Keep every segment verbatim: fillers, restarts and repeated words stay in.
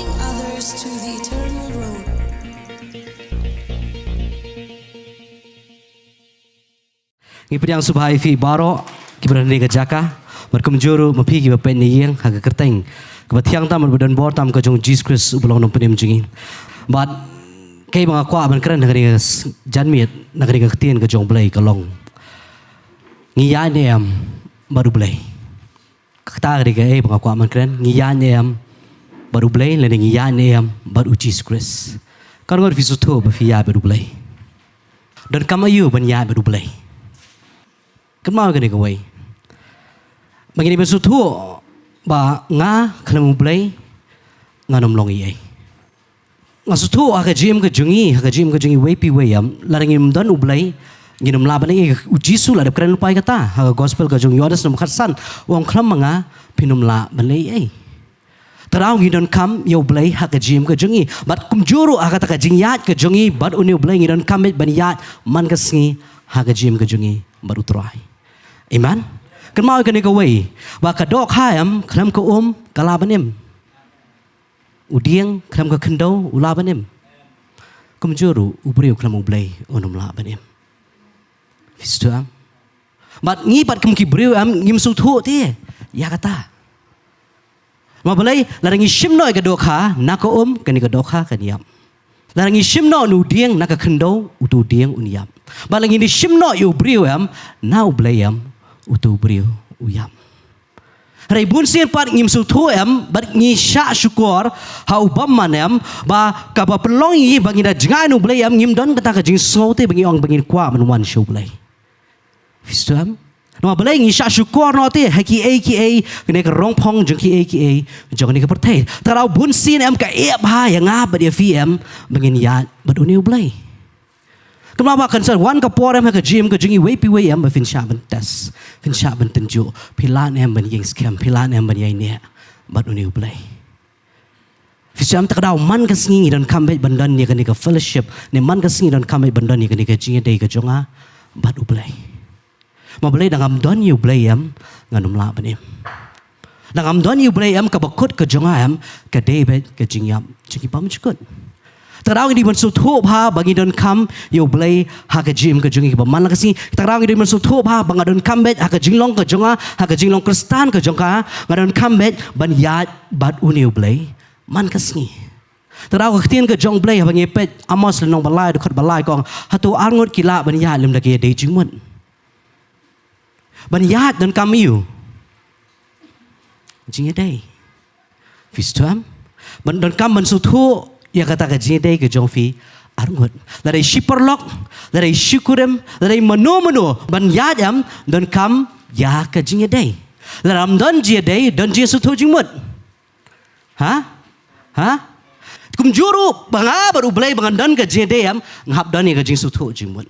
Others to the eternal road. Ngi pdiang sngewbha ïa phi baroh kiba don ha kane ka jaka, bad kumjuh ruh ma phi kiba peit na ïing ha ka kyrteng kaba thiang tam bad ba don bor tam ka jong u Jisu Khrist uba long u nongpynim jong ngi. Bad kaei ba nga kwah ban kren ha kane ka s-, janmiet na kane ka ktien ka jong u Blei ka long, ngi ïaid ne em bad u Blei? Kata ka dei kaei ba nga kwah ban kren, ngi ïaid ne em bad u Blei lane ngi ïaid ne em bad u Jisu Khrist? Ka ngot phi sngewthuh ba phi ïaid bad u Blei? Donkam aïu ban ïaid bad u Blei? Kynmaw kane kawei. Ba ngin ïa sngewthuh ba nga khlem u Blei ngan ym long ei ei. Nga sngewthuh ha ka jingim ka jong ngi, ha ka jingim ka jong ngi wei pa wei em, lada ngim don u Blei ngin ym lah ban leh ei. U Jisu la dep kren lypa ïa kata ha ka gospel ka jong u Ïoannis lynnong khatsan, u ong, khlem ma nga phin ym lah ban leh ei. Te ngi donkam ïa u Blei ha ka jingim ka jong ngi. Bad kumjuh ruh ha kata ka jingïaid ka jong ngi bad une u Blei ngi donkam beit ban ïaid man ka sngi ha ka jingim ka jong ngi bad u Trai. Amen. Kynmaw kane kawei, ba ka dohkha em khlem ka um ka lah ban im. U dieng khlem ka khyndew u lah ban im. Kumjuh ruh u briew khlem u Blei un ym lah ban im. Phi sngewthuh em? Bad ngi pat kum ki briew em ngim sngewthuh te ïa kata. Namar balei? Lada ngi shim noh ïa ka dohkha na ka um, kane ka dohkha kan ïap. Lada ngi shim noh na u dieng na ka khyndew, uto u dieng un ïap. Bad lada ngi shim noh ïa u briew em na u Blei em, uto u briew u ïap. Hynrei bunsien pat ngim sngewthuh em, bad ngi shah shukor ha u bymman em, ba kaba pynlong ïa ngi ba ngi da jngai na u Blei em, ngim don kata ka jingsngew te ba ngi ong ba ngin kwah ban wan sha u Blei. Phi sngewthuh em? Namar balei? Ngi shah shukor noh te ha kiei kiei, kane ka rongphong jong kiei kiei jong kane ka pyrthei. Te lada bunsien em ka ïeh bha ïa nga bad ïa phi em ba ngin ïaid bad une u Blei. Kumba kan sa wan ka por em ha ka jingim ka jong ngi wei pa wei em ba phin shah ban test, phin shah ban tynjuh, phi lah ne em ban ïeng skhem, phi lah ne em ban ïaineh bad une u Blei. Phi sngewthuh em? Te ka daw man ka sngi ngi donkam beit ban don ïa kane ka fellowship, ne man ka sngi donkam beit ban don ïa kane ka jingïadei ka jong nga bad u Blei. Namar balei? Da ngam don ïa u Blei em ngan ym lah ban im. Da ngam don ïa u Blei em, kaba kut ka jong nga em ka dei beit ka jingïap jong ki bymjukut. Te ka daw ngi dei ban sngewthuh bha ba ngi donkam ïa u Blei ha ka jingim ka jong ngi kaba man la ka sngi. Te ka daw ngi dei ban sngewthuh bha ba nga donkam beit ha ka jinglong ka jong nga, ha ka jinglong Khristan ka jong nga, nga donkam beit ban ïaid bad une u Blei man ka sngi. Te ka daw ka ktien ka jong u Blei haba ngi peit Amos lynnong ba lai, dkhot ba lai, ka ong, hato arngut ki lah ban ïaid lymda ki ïadei jingmut? Ban ïaid donkam aïu? Jingïadei. Phi sngewthuh em? Ban donkam ban sngewthuh ïa kata ka jingïadei ka jong phi arngut. Lada i shi paralok, lada i shi kurim, lada i mano mano, ban ïaid em donkam ïa ka jingïadei. Lada ym don jingïadei, don jingsngewthuh jingmut. Ha? Ha? Kumjuh ruh ba nga bad u Blei ba ngan don ka jingïadei em, nga hap don ïa ka jingsngewthuh jingmut.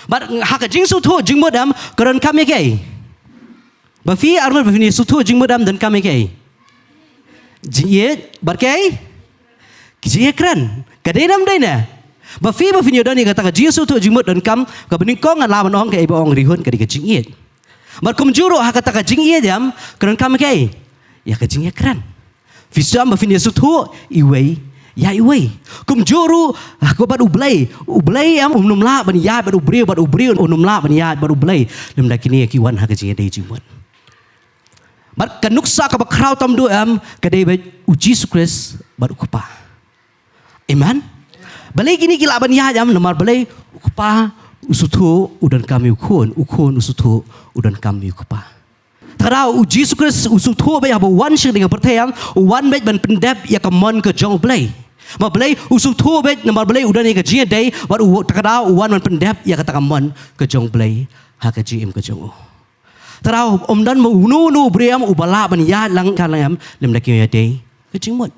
Bad ha ka jingsngewthuh jingmut em ka donkam ïa kaei? Ba phi arngut ba phin ïasngewthuh jingmut em donkam ïa kaei? Jingïeit bad kaei? Ka jingïakren. Ka dei ne ym dei ne? Ba phi ba phin ïadon ïa kata ka jingsngewthuh jingmut donkam, kaba nyngkong ngan lah ban ong kaei ba ong Rihun ka dei ka jingïeit. Bad kumjuh ruh ha kata ka jingïeit em ka donkam ïa kaei? Ïa ka jingïakren. Phi sngewthuh em? Ba phin ïasngewthuh iwei ïa iwei. Kumjuh ruh ha kaba bad u Blei. U Blei em um nym lah ban ïaid bad u briew, bad u briew um nym lah ban ïaid bad u Blei lymda kine ki wan ha ka jingïadei jingmut. Bad ka nuksa kaba khraw tam duh em ka dei beit u Jisu Khrist bad u Kpa. Amen. Balei kine ki lah ban ïaid em? Namar balei? U Kpa u sngewthuh u donkam ïa u Khun, u Khun u sngewthuh u donkam ïa u Kpa. Te ka daw u Jisu Khrist u sngewthuh beit haba u wan sha kane ka pyrthei em, u wan beit ban pyndep ïa ka mon ka jong u Blei. Namar balei u sngewthuh beit? Namar balei? U don ïa ka jingïadei bad u, te ka daw u wan ban pyndep ïa kata ka mon ka jong u Blei ha ka jingim ka jong u. Te ka daw um don ma uno uno u briew em uba lah ban ïaid lang ka lang em lymda ki ïadei ka jingmut.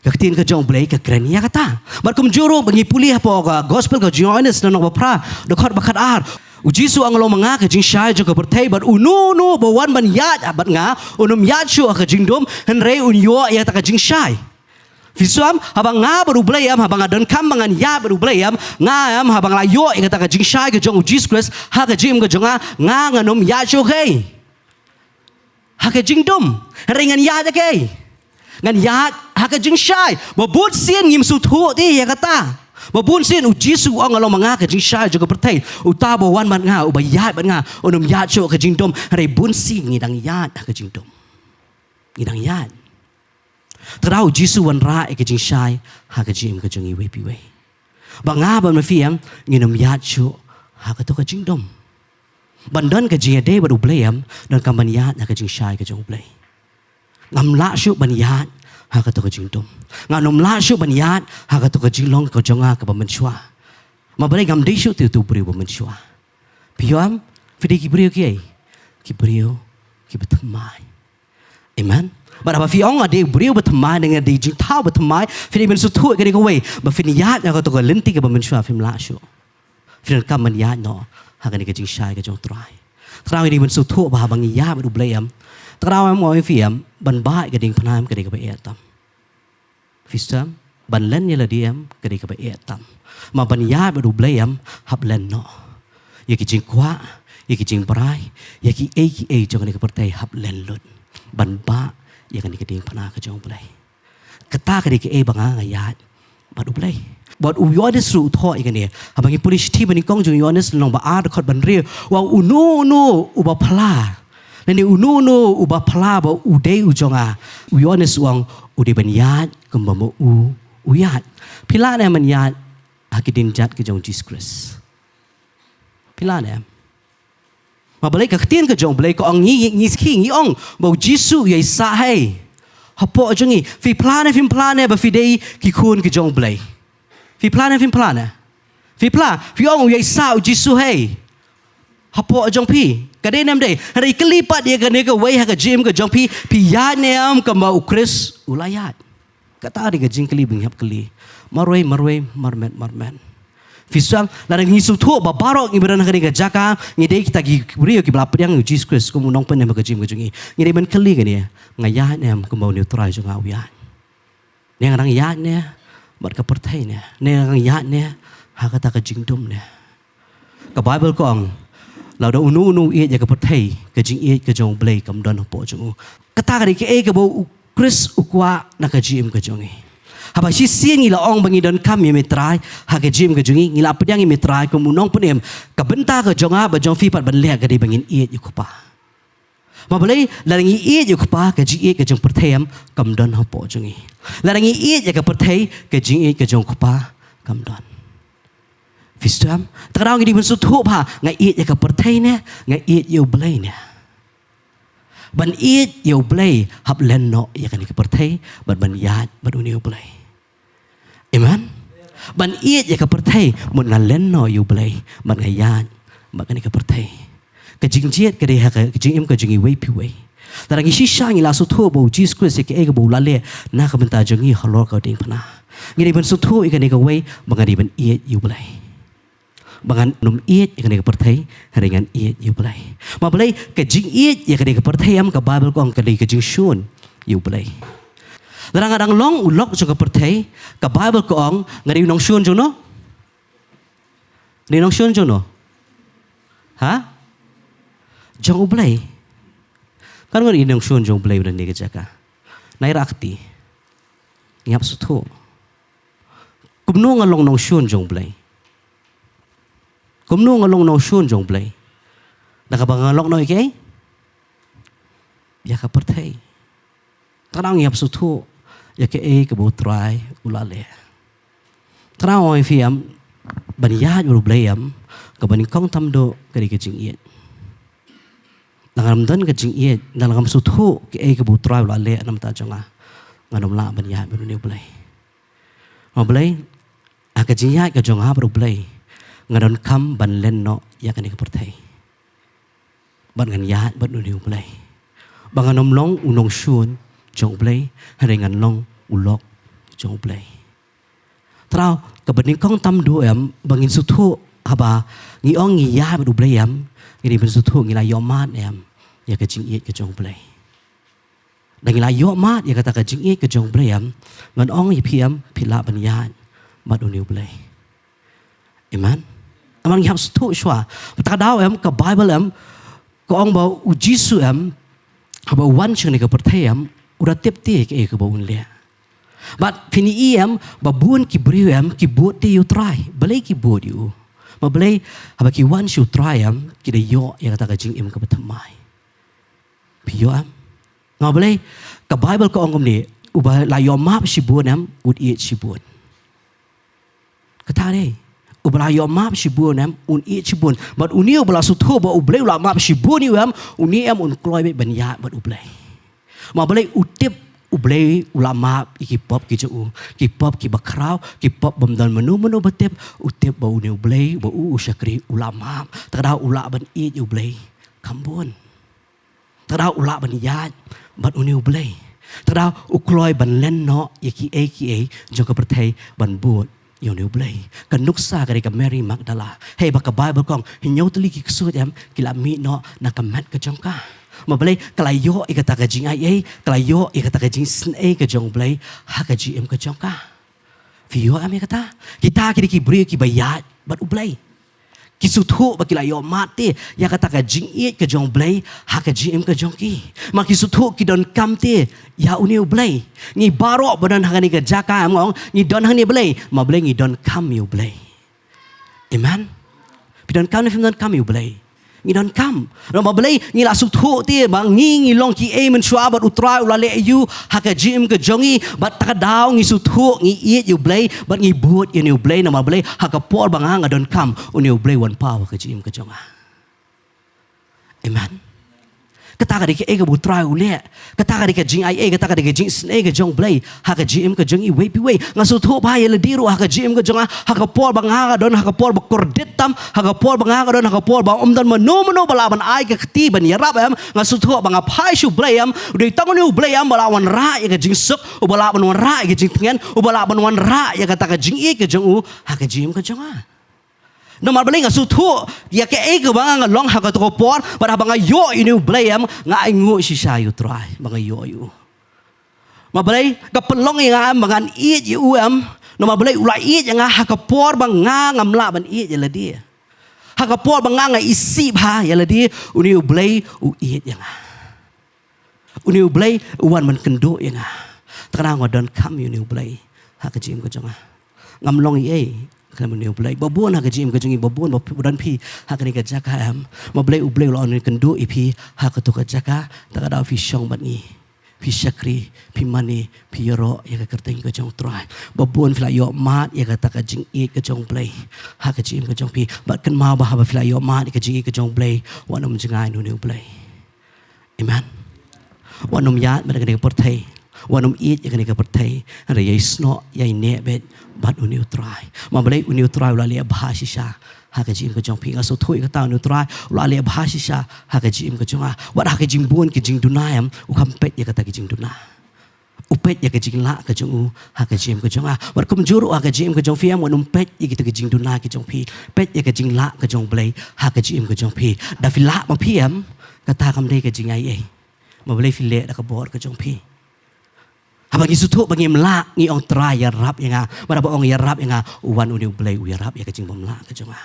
Ka ktien ka jong u Blei ka kren ïa kata. Bad kumjuh ruh ba ngi pule hapoh ka gospel ka jong u Ïoannis lynnong ba phra, dkhot ba khatar, u Jisu u ong, long ma nga ka jingshai jong ka pyrthei, bad uno uno ba wan ban ïaid bad nga un ym ïaid shuh ha ka jingdum, hynrei un ïoh ïa kata ka jingshai. Phi sngewthuh em? Haba nga bad u Blei em, haba nga donkam ba ngan ïaid bad u Blei em, nga em, haba nga la ïoh ïa kata ka jingshai ka jong u Jisu Khrist ha ka jingim ka jong nga, nga ngan ym ïaid shuh ha kaei? Ha ka jingdum. Hynrei ngan ïaid ha kaei? Ngan ïaid ha ka jingshai. Ba bun sien ngim sngewthuh te ïa kata. Ba bun sien u Jisu u ong, nga long ma nga ka jingshai jong ka pyrthei. Uta ba wan bad nga, uba ïaid bad nga, un ym ïaid shuh ha ka jingdum. Hynrei bun sien ngi dang ïaid ha ka jingdum. Ngi dang ïaid. Te u Jisu u wanrah ïa ka jingshai ha ka jingim ka jong ngi iwei pa iwei. Ba nga bad ma phi em, ngin ym ïaid shuh ha kato ka jingdum. Ban don ka jingïadei bad U Blei em, donkam ban ïaid ha ka jingshai ka jong U Blei. Ngam lah shuh ban ïaid ha kato ka jingdum. Ngam lah shuh ban ïaid ha kato ka jinglong ka jong nga kaba mynshuwa. Ma balei ngam dei shuh te uto u briew ba mynshuwa. Phi ïohi em, phi dei ki briew kiei? Ki briew kiba thymmai. Amen. Bad haba phi ong nga dei u briew ba thymmai, nga dei jingthaw ba thymmai, phi dei ban sngewthuh ïa kane kawei, ba phin ïaid ha kato ka lynti kaba mynshuwa, phim lah shuh. Phi donkam ban ïaid noh ha kane ka jingshai ka jong U Trai. Te ngi dei ban sngewthuh ba haba ngi ïaid bad U Blei em, te ngi ong ïa phi em, ban bah ïa ka diengphna em ka dei kaba eh tam. Phi sngewthuh em, ban len ïa lade em ka dei kaba eh tam. Ma ban ïaid bad U Blei em, hap len noh ïa ki jingkwah, ïa ki jingbrai, ïa kiei kiei jong kane ka pyrthei hap len lut. Ban bah ïa kane ka diengphna ka jong U Blei. Kata ka dei kaei ba nga nga ïaid bad U Blei. Bad u Ïoannis ruh u thoh ïa kane. Haba ngi pule shithi banyngkong jong u Ïoannis lynnong ba ar dkhot ba hynriew, u ong uno uno uba phla, lane uno uno uba phla ba u dei u jong nga, u Ïoannis u ong, u dei ban ïaid kumba ma u u ïaid. Phi lah ne em ban ïaid ha ki dienjat ki jong u Jisu Khrist? Phi lah ne em? Ma balei ka ktien ka jong U Blei ka ong, ngi, ngi, ngi ong ba u Jisu u ïaisah hei hapoh jong ngi. Phi phla ne phim phla ne ba phi dei ki khun ki jong U Blei? Phi phla ne phim phla ne? Phi phla. Phi ong u ïaisah u Jisu hei hapoh jong phi. Ka dei ne em dei? Hynrei kylli pat ïa kane kawei ha ka jingim ka jong phi, phi ïaid ne em kumba u Khrist u la ïaid? Kata dei ka jingkylli ba ngi hap kylli marwei marwei, marmet marmet. Phi sngewthuh em, lada ngi sngewthuh ba baroh ngi ba don ha kane ka jaka ngi dei kita ki briew kiba la pdiang ïa u Jisu Khrist kum u nongpynim ha ka jingim ka jong ngi, ngi dei ban kylli kane, nga ïaid ne em kumba une u Trai jong nga u ïaid? Ne nga dang ïaid ne bad ka pyrthei ne? Ne nga dang ïaid ne ha kata ka jingdum ne? Ka Baibl ka ong, lada uno uno u ïeit ïa ka pyrthei, ka jingïeit ka jong U Blei kam don hapoh jong u. Kata ka dei kaei kaba u Khrist u kwah na ka jingim ka jong ngi. Haba shisien ngi la ong ba ngi donkam ïa me Trai ha ka jingim ka jong ngi, ngi la pdiang ïa me Trai kum u nongpynim, ka bynta ka jong nga bad jong phi pat ban leh ka dei ba ngin ïeit ïa u Kpa. Ma balei? Lada ngi ïeit ïa u Kpa, ka jingïeit ka jong pyrthei em kam don hapoh jong ngi. Lada ngi ïeit ïa ka pyrthei, ka jingïeit ka jong u Kpa kam don. Phi sngewthuh em? Te ngi dei ban sngewthuh ba nga ïeit ïa ka pyrthei ne nga ïeit ïa U Blei ne? Ban ïeit ïa U Blei hap len noh ïa kane ka pyrthei bad ban ïaid bad une U Blei. Amen. Ban ïeit ïa ka pyrthei mut nga len noh ïa U Blei bad nga ïaid bad kane ka pyrthei. Ka jingjied ka dei ha ka jingim ka jong ngi iwei pa iwei. Lada ngi shisha ngi la sngewthuh ba u Jisu Khrist ïa kaei kaba u la leh na ka bynta jong ngi halor ka diengphna, ngi dei ban sngewthuh ïa kane kawei ba nga dei ban ïeit ïa U Blei. Ba ngan ym ïeit ïa kane ka pyrthei, hynrei ngan ïeit ïa U Blei. Ma balei? Ka jingïeit ïa kane ka pyrthei em, ka Baibl ka ong ka dei ka jingshun ïa U Blei. Lada nga dang long u lok jong ka pyrthei, ka Baibl ka ong nga dei u nongshun jong no? Dei u nongshun jong no? Ha? Jong U Blei. Katno ngan dei u nongshun jong U Blei ba don ha kane ka jaka? Nai rah kti. Ngi hap sngewthuh. Kumno nga long nongshun jong U Blei? Kumno nga long nongshun jong U Blei? Da kaba nga lok noh ïa kaei? Ïa ka pyrthei. Te ngi hap sngewthuh ïa kaei kaba u Trai u la leh. Te nga ong ïa phi em, ban ïaid bad U Blei em, kaba nyngkong tam duh ka dei ka jingïeit. Lada ngam don ka jingïeit, lada ngam sngewthuh kaei kaba u Trai u la leh na ka bynta jong nga, ngan ym lah ban ïaid bad une U Blei. Ma balei? Ha ka jingïaid ka jong nga bad U Blei, nga donkam ban len noh ïa kane ka pyrthei. Bad ngan ïaid bad une U Blei. Ba ngan ym long u nongshun jong U Blei, hynrei ngan long u lok jong U Blei. Te kaba nyngkong tam duh em, ba ngin sngewthuh haba ngi ong ngi ïaid bad U Blei em, ngi dei ban sngewthuh ngi la ïoh mad em ïa ka jingïeit ka jong U Blei. Da ngi la ïoh mad ïa kata ka jingïeit ka jong U Blei em, ngan ong ïa phi em, phi lah ban ïaid bad une U Blei. Amen. Namar ngi hap sngewthuh shuwa. Kata ka daw em, ka Baibl em, ka ong ba u Jisu em, haba u wan sha kane ka pyrthei em, U da tip te kaei kaba un leh. Bad phin ïohi em ba bun ki briew em ki bud te ïa u Trai. Balei ki bud ïa u? Ma balei haba ki wan sha u Trai em ki da ïoh ïa kata ka jingim kaba thymmai. Phi ïoh em? Nga balei ka Baibl ka ong kumne, uba la ïoh map shibun em, un ïeit shibun. Kata dei. Uba la ïoh map shibun em, un ïeit shibun. Bad une uba la sngewthuh ba U Blei u la map shibun ïa u em, une em un kloi beit ban ïaid bad U Blei. Ma balei u tip U Blei u la map ïa ki pop ki jong u, ki pop kiba khraw, ki pop bym don mano mano ba tip, u tip ba une U Blei, ba u u shakri u la map. Te ka daw u lah ban ïeit ïa U Blei kham bun. Te ka daw u lah ban ïaid bad une U Blei. Te ka daw u kloi ban len noh ïa kiei kiei jong ka pyrthei ban bud ïa une U Blei. Ka nuksa ka dei ka Mary Magdala. Hei ba ka Baibl ka ong hynñiew tylli ki ksuid em ki la mih noh na ka met ka jong ka. Ma balei ka la ïoh ïa kata ka jingaiei, ka la ïoh ïa kata ka jingisynei ka jong U Blei ha ka jingim ka jong ka. Phi ïoh em ïa kata? Kita ki dei ki briew kiba ïaid bad U Blei. Ki sngewthuh ba ki la ïoh map te ïa kata ka jingïeit ka jong U Blei ha ka jingim ka jong ki. Ma ki sngewthuh ki donkam te ïa une U Blei. Ngi baroh ba don ha kane ka jaka em nga ong ngi don hangne balei? Ma balei ngi donkam ïa U Blei. Amen. Phi donkam ne phim donkam ïa U Blei? Ngi donkam. Namar balei? Ngi la sngewthuh te ba ngi ngi long kiei mynshuwa bad U Trai u la leh ïa u ha ka jingim ka jong ngi, bad te ka daw ngi sngewthuh ngi ïeit ïa U Blei bad ngi bud ïa une U Blei. Namar balei? Ha ka por ba nga nga donkam, une U Blei u wan paw ha ka jingim ka jong nga. Amen. Kata ka dei kaei kaba U Trai u leh. Kata ka dei ka jingaiei, kata ka dei ka jingisynei ka jong U Blei ha ka jingim ka jong iwei pa iwei. Nga sngewthuh ba ïa lade ruh ha ka jingim ka jong nga, ha ka por ba nga ka don ha ka por ba kordit tam, ha ka por ba nga ka don ha ka por ba ym don mano mano ba lah ban ai ka kti ban ïarap em, nga sngewthuh ba nga phai sha U Blei em, u dei tang une U Blei em ba lah wanrah ïa ka jingsuk, uba lah ban wanrah ïa ka jingtngen, uba lah ban wanrah ïa kata ka jingïeit ka jong u ha ka jingim ka jong nga. Namar balei? Nga sngewthuh ïa kaei kaba nga nga long ha kato ka por, bad haba nga ïoh ïa une U Blei em, nga ainguh shisha ïa U Trai ba nga ïoh ïa u. Ma balei? Ka pynlong ïa nga em ba ngan ïeit ïa u em. Namar balei? U la ïeit ïa nga ha ka por ba nga ngam lah ban ïeit ïa lade. Ha ka por ba nga nga isih bha ïa lade, une U Blei u ïeit ïa nga. Une U Blei u wan ban kynduh ïa nga. Te ka daw nga donkam ïa une U Blei ha ka jingim ka jong nga. Ngam long ei ei khlem une U Blei. Ba bun ha ka jingim ka jong ngi, ba bun ba don phi ha kane ka jaka em. Ma balei? U Blei u la wan kynduh ïa phi ha kato ka jaka. Te ka daw phi shong bad ngi, phi shakri, phi mane, phi ïaroh ïa ka kyrteng ka jong U Trai. Ba bun phi la ïoh mad ïa kata ka jingïeit ka jong U Blei ha ka jingim ka jong phi. Bad kynmaw ba haba phi la ïoh mad ïa ka jingïeit ka jong U Blei, wat nym jngai na une U Blei. Amen. Wat nym ïaid bad kane ka pyrthei. Wat nym ïeit ïa kane ka pyrthei. Hynrei ïai snoh, ïai neh beit bad une U Trai. Ma balei? Une U Trai u la leh bha shisha ha ka jingim ka jong phi. Nga sngewthuh ïa kata, une U Trai u la leh bha shisha ha ka jingim ka jong nga. Wat ha ka jingbun ka jingduna em, u kham peit ïa kata ka jingduna. U peit ïa ka jinglah ka jong u ha ka jingim ka jong nga. Bad kumjuh ruh ha ka jingim ka jong phi em, wat nym peit ïa kita ki jingduna ki jong phi. Peit ïa ka jinglah ka jong U Blei ha ka jingim ka jong phi. Da phi lah ma phi em, kata kam dei ka jingaiei. Ma balei phi leh da ka bor ka jong phi? Haba ngi sngewthuh ba ngim lah, ngi ong Trai ïarap ïa nga. Bad haba ong ïarap ïa nga, u wan une U Blei u ïarap ïa ka jingbymlah ka jong nga.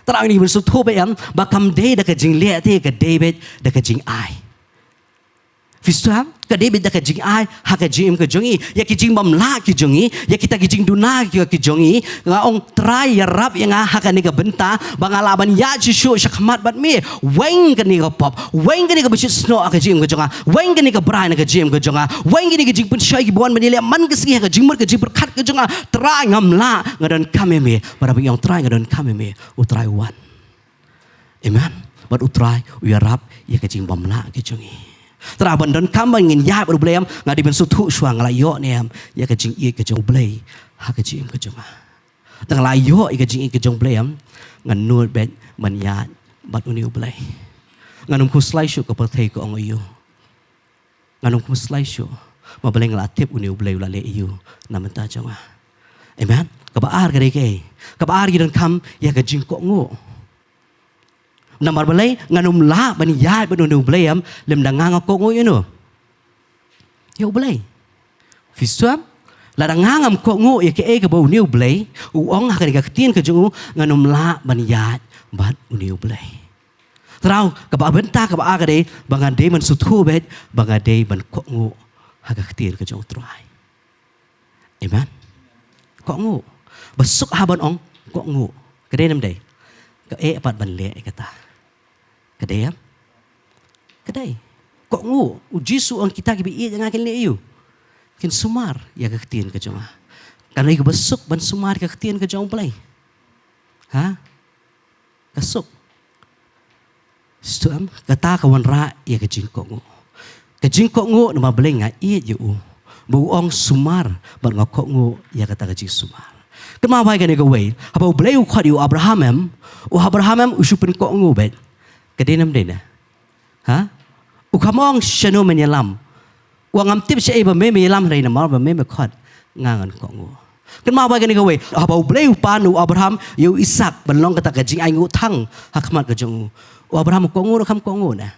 Te ngi ban sngewthuh ba em, ba kam dei da ka jingleh te, ka dei beit da ka jingai. Phi sngewthuh? Ka dei beit da ka jingai ha ka jingim ka jong ngi. Ïa ki jingbymlah ki jong ngi, ïa kita ki jingduna ki, ki jong ngi, nga ong Trai ïarap ïa nga ha kane ka bynta ba nga lah ban ïaid shuh shuh shakhmat bad me. Weng kane ka pop, weng kane kaba shit snoh ha ka jingim ka jong nga, weng kane ka brai na ka jingim ka jong nga, weng kane ka jingpynshoi kiba wan ban ïaleh man ka sngi ha ka jingmut ka jingpyrkhat ka jong nga. Trai ngam lah, nga donkam ïa me. Bad haba ngi ong Trai nga donkam ïa me, U Trai u wan. Amen. Bad U Trai u ïarap ïa ka jingbymlah ka jong ngi. Te ngi ban donkam ba ngin ïaid bad U Blei em, nga dei ban sngewthuh shuwa nga la ïoh ne em ïa ka jingïeit ka jong U Blei ha ka jingim ka jong nga. Te nga la ïoh ïa ka jingïeit ka jong U Blei em, ngan nud beit ban ïaid bad une U Blei. Ngan ym khuslai shuh ka pyrthei ka ong aïu. Ngan ym khuslai shuh. Ma balei nga la tip une U Blei u la leh aïu na bynta jong nga. Amen. Kaba ar ka dei kaei? Kaba ar, ngi donkam ïa ka jingkohnguh. Namar balei? Ngan ym lah ban ïaid bad une U Blei em lymda nga nga kohnguh ïa uno? Ïa U Blei. Phi sngewthuh? Lada nga ngam kohnguh ïa kaei kaba une U Blei u ong ha kane ka ktien ka jong u, ngan ym lah ban ïaid bad une U Blei. Te kaba bynta kaba ar ka dei ba nga dei ban sngewthuh beit ba nga dei ban kohnguh ha ka ktien ka jong U Trai. Amen. Kohnguh. Ba suk ha ban ong kohnguh. Ka dei ne ym dei? Ka eh pat ban leh ïa kata. Ka dei em? Ka dei. Kohnguh. U Jisu u ong kita kiba ïeit ïa nga kin leh aïu? Kin sumar ïa ka ktien ka jong nga. Ka dei kaba suk ban sumar ïa ka ktien ka jong U Blei. Ha? Ka suk. Sdang kata ka wanrah ïa ka jingkohnguh. Ka jingkohnguh namar balei nga ïeit ïa u. Ba u ong sumar bad nga kohnguh ïa kata ka jingsumar. Kynmaw bha ïa kane kawei. Haba U Blei u khot ïa u Abraham em, u Abraham em u shu pynkohnguh beit. Ka dei ne ym dei ne? Ha? U kam ong shano men ïalam. U ong ngam tip shaei ba me me ïalam, hynrei namar ba me me khot nga ngan kohnguh. Kynmaw bha ïa kane kawei. Haba U Blei u pan ïa u Abraham ïa u Isaak ban long kata ka jingainguh thang ha khmat ka jong u, u Abraham u kohnguh ne kam kohnguh ne?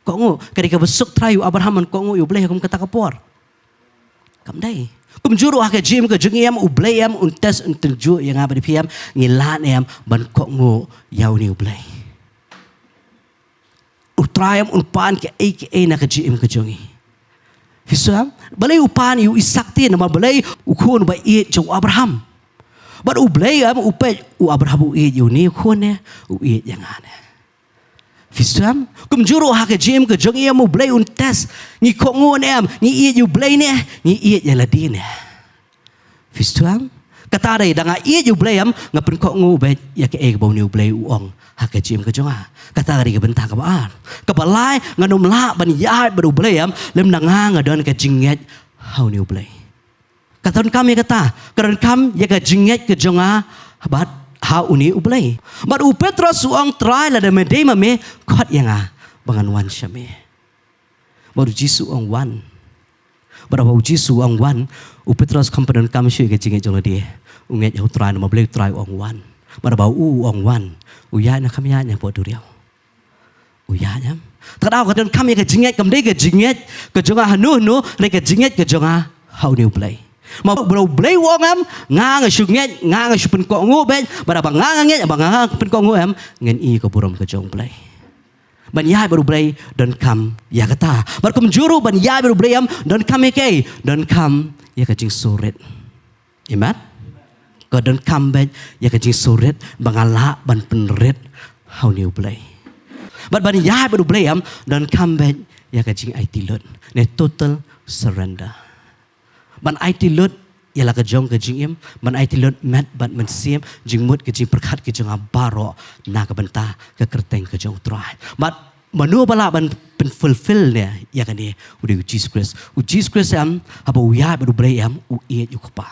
Kohnguh. Ka dei kaba suk trai ïa u Abraham ban kohnguh ïa U Blei ha kum kata ka por. Kam dei. Kumjuh ruh ha ka jingim ka jong ngi em, U Blei em un test, un tynjuh ïa nga bad ïa phi em, ngi lah ne em ban kohnguh ïa une U Blei. U Trai em un pan kaei kaei na ka jingim ka jong ngi. Phi sngewthuh? Balei u pan ïa u Isaak te? Namar balei? U khun ba ïeit jong u Abraham. Bad U Blei em u peit, u Abraham u ïeit ïa une u khun ne, u ïeit ïa nga ne? Phi sngewthuh? Kumjuh ruh ha ka jingim ka jong ngi em, U Blei un test. Ngi kohnguh ne em? Ngi ïeit ïa U Blei ne, ngi ïeit ïa lade ne? Phi sngewthuh? Kata dei, da nga ïeit ïa U Blei em, nga pynkohnguh beit ïa kaei kaba une U Blei u ong ha ka jingim ka jong nga. Kata ka dei ka bynta kaba ar. Kaba lai, ngan ym lah ban ïaid bad U Blei em lymda nga nga don ka jingngeit ha une U Blei. Ka donkam ïa kata, ka donkam ïa ka jingngeit ka jong nga bad ha une U Blei. Bad u Petros u ong, Trai, lada me dei ma me, khot ïa nga ba ngan wan sha me. Bad u Jisu u ong wan. Bad haba u Jisu u ong wan, u Petros kam pat donkam shuh ïa ka jingngeit jong lade. U ngeit ha u Trai namar balei u Trai u ong wan. Bad haba u u ong wan, u ïaid ne kam ïaid ne hapoh duriaw? U ïaid em. Te ka daw ka donkam ïa ka jingngeit, kam dei ka jingngeit ka jong nga hano hano, hynrei ka jingngeit ka jong nga ha une U Blei. Namar ba U Blei u ong em, nga nga shu ngeit, nga nga shu pynkohnguh beit, bad haba nga nga ngeit, haba nga nga pynkohnguh em, ngan i ïa ka burom ka jong U Blei. Ban ïaid bad U Blei donkam ïa kata. Bad kumjuh ruh ban ïaid bad U Blei em donkam ïa kaei? Donkam ïa ka jingsngewrit. Amen. Ka donkam beit ïa ka jingsngewrit ba nga lah ban pynrit ha une U Blei. Bad ban ïaid bad U Blei em donkam beit ïa ka jingaiti lut ne total surrender. Ban aiti lut ïa la ka jong ka jingim, ban aiti lut met bad mynsiem, jingmut ka jingpyrkhat ka jong nga baroh na ka bynta ka kyrteng ka jong U Trai. Bad mano ba lah ban pynfulfill ne ïa kane? U dei u Jisu Khrist. U Jisu Khrist em, haba u ïaid bad U Blei em, u ïeit ïa u Kpa.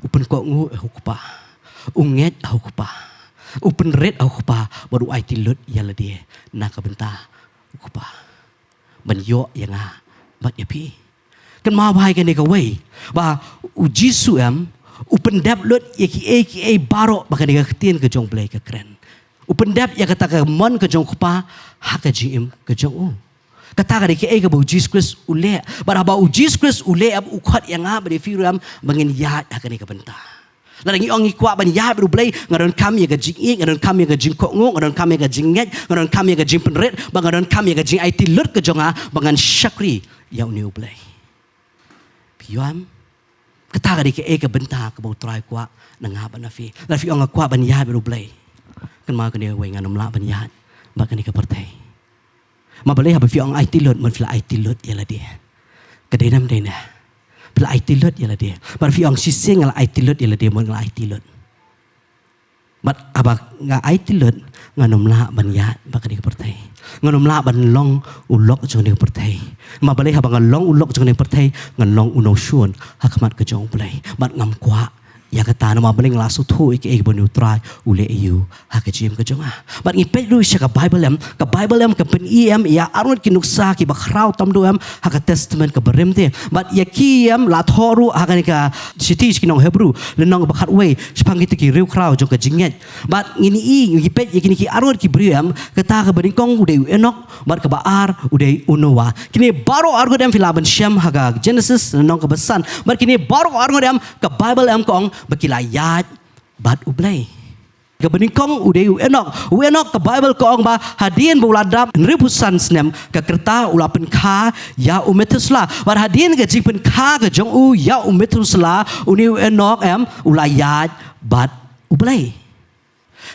U pynkohnguh ha u Kpa. U ngeit ha u Kpa. U pynrit ha u Kpa bad u aiti lut ïa lade na ka bynta u Kpa. Ban ïoh ïa nga bad ïa phi. Kynmaw bha ïa kane kawei, ba u Jisu em u pyndep lut ïa kiei kiei baroh ba kane ka ktien ka jong U Blei ka kren. U pyndep ïa kata ka mon ka jong u Kpa ha ka jingim ka jong u. Kata ka dei kaei kaba u Jisu Khrist u leh. Bad haba u Jisu Khrist u leh em, u khot ïa nga bad ïa phi ruh em ba ngin ïaid ha kane ka bynta. Lada ngi ong ngi kwah ban ïaid bad U Blei, nga donkam ïa ka jingïeit, nga donkam ïa ka jingkohnguh, nga donkam ïa ka jingngeit, nga donkam ïa ka jingpynrit, bad nga donkam ïa ka jingaiti lut ka jong nga ba ngan shakri ïa une U Blei. Phi ïohi em? Kata ka dei kaei ka bynta kaba U Trai u kwah na nga bad na phi. Lada phi ong nga kwah ban ïaid bad U Blei, kynmaw kane kawei, ngan ym lah ban ïaid bad kane ka pyrthei. Ma balei? Haba phi ong aiti lut, mut phi la aiti lut ïa lade. Ka dei ne ym dei ne? Phi la aiti lut ïa lade. Bad phi ong shisien nga la aiti lut ïa lade, mut nga la aiti lut. Bad haba nga aiti lut, ngan ym lah ban ïaid bad kane ka pyrthei. Ngan ym lah ban long u lok jong kane ka pyrthei. Ma balei? Haba nga long u lok jong kane ka pyrthei, ngan long u nongshun ha khmat ka jong U Blei. Bad ngam kwah ïa kata, namar balei? Nga la sngewthuh ïa kaei kaba une U Trai u leh ïa u ha ka jingim ka jong nga. Bad ngi peit ruh sha ka Baibl em, ka Baibl em ka pyni em ïa arngut ki nuksa kiba khraw tam duh em ha ka Testament kaba rim te. Bad ïa ki em la thoh ruh ha kane ka shithi sha ki nong Hebru, lynnong ba khatwei, shaphang kita ki riewkhraw jong ka jingngeit. Bad ngin ïohi, ngi peit ïa kine ki arngut ki briew em, kata kaba nyngkong u dei u Enok, bad kaba ar u dei u Noah. Kine baroh arngut em phi lah ban shem ha ka Genesis lynnong kaba san. Bad kine baroh arngut em, ka Baibl em ka ong ba ki la ïaid bad U Blei. Kaba nyngkong u dei u Enok. U Enok ka Baibl ka ong ba hadien ba u la dap hynriewphew san snem, ka kyrta u la pynkha ïa u Methuselah. Bad hadien ka jingpynkha ka jong u ïa u Methuselah, une u Enok em, u la ïaid bad U Blei.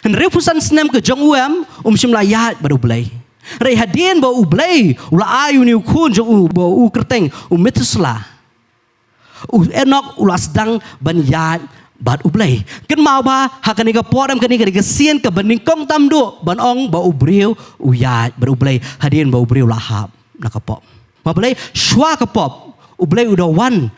Hynriewphew san snem ka jong u em, um shym la ïaid bad U Blei. Hynrei hadien ba U Blei u la ai une u khun jong u ba u kyrteng u Methuselah, u Enok u la sdang ban ïaid bad U Blei. Kynmaw ba ha kane ka por em, kane ka dei ka sien kaba nyngkong tam duh ban ong ba u briew u ïaid bad U Blei hadien ba u briew u la hap na ka pop. Ma balei? Shuwa ka pop U Blei u da wan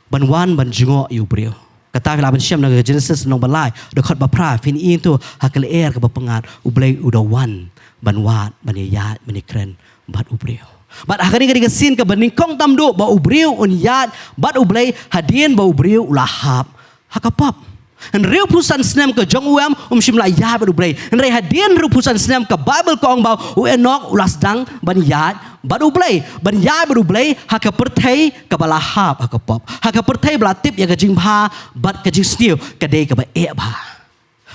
ban wan ban jngoh ïa u briew. Kata phi lah ban shem na ka Genesis lynnong ba lai, dkhot ba phra, phin ïohi to ha ka lyer kaba pyngngad, U Blei u da wan ban wad, ban ïaid, ban ïakren bad u briew. Bad ha kane ka dei ka sien kaba nyngkong tam duh ba u briew un ïaid bad U Blei hadien ba u briew u la hap ha ka pop. Hynriewphew san snem ka jong u em, um shym la ïaid bad U Blei. Hynrei hadien hynriewphew san snem ka Baibl ka ong ba u Enok u la sdang ban ïaid bad U Blei. Ban ïaid bad U Blei ha ka pyrthei kaba la hap ha ka pop. Ha ka pyrthei ba la tip ïa ka jingbha bad ka jingsniew, ka dei kaba eh bha.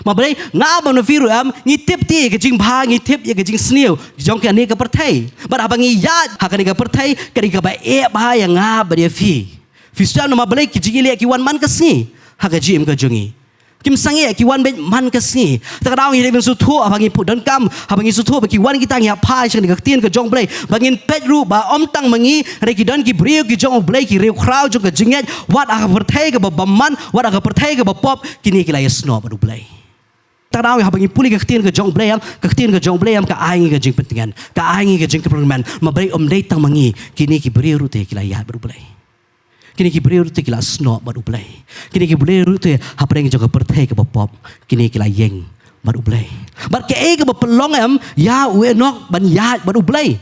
Ma balei? Nga bad phi ruh em, ngi tip te ïa ka jingbha, ngi tip ïa ka jingsniew jong kane ka pyrthei. Bad haba ngi ïaid ha kane ka pyrthei, ka dei kaba eh bha ïa nga bad ïa phi. Phi sngewthuh namar balei ki jingïaleh ki wan man ka sngi ha ka jingim ka jong ngi? Kim sangeh, ki wan beit man ka sngi. Te ka daw ngi dei ban sngewthuh, haba ngi pu-, donkam, haba ngi sngewthuh ba ki wan kita, ngi ap phai sha kane ka ktien ka jong U Blei, ba ngin peit ruh ba ym tang ma ngi, hynrei ki don ki briew ki jong U Blei, ki riewkhraw jong ka jingngeit, wat ha ka pyrthei kaba bymman, wat ha ka pyrthei kaba pop, kine ki la ïasnoh bad U Blei. Te ka daw ngi, haba ngi pule ka ktien ka jong U Blei em, ka ktien ka jong U Blei em, ka ai ngi ka jingpyntngen, ka ai ngi ka jingkyrmen, ma balei? Ym dei tang ma ngi, kine ki briew ruh te ki la ïaid bad U Blei. Kine ki briew ruh te ki la snoh bad U Blei. Kine ki briew ruh te hapdeng jong ka pyrthei kaba pop, kine ki la ïeng bad U Blei. Bad kaei kaba pynlong em ïa u Enok ban ïaid bad U Blei?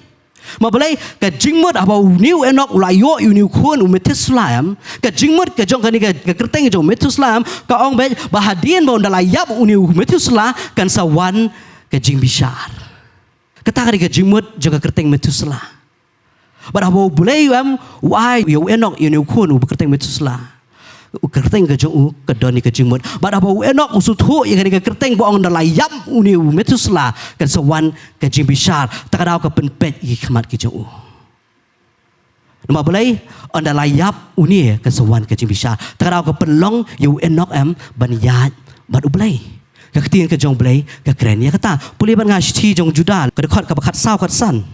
Ma balei? Ka jingmut haba une u Enok u la ïoh ïa une u khun u Methuselah em, ka jingmut ka jong kane ka, ka kyrteng jong Methuselah em, ka ong beit ba hadien ba un da la ïap une u Methuselah, kan sa wan ka jingbishar. Kata ka dei ka jingmut jong ka kyrteng Methuselah. Bad haba U Blei em u ai ïa u Enok ïa une u khun uba kyrteng Methuselah, u kyrteng ka jong u ka don ïa ka jingmut. Bad haba u Enok u sngewthuh ïa kane ka kyrteng ba ong ynda la ïap une u Methuselah kan sa wan ka jingbishar, te ka daw ka pynpeit ïa ki khmat ki jong u. Namar balei? Ynda la ïap une kan sa wan ka jingbishar, te ka daw ka pynlong ïa u Enok em ban ïaid bad U Blei. Ka ktien ka jong U Blei ka kren ïa kata. Pule bad nga shithi jong Judah, ka dkhot kaba khatsaw khatsan.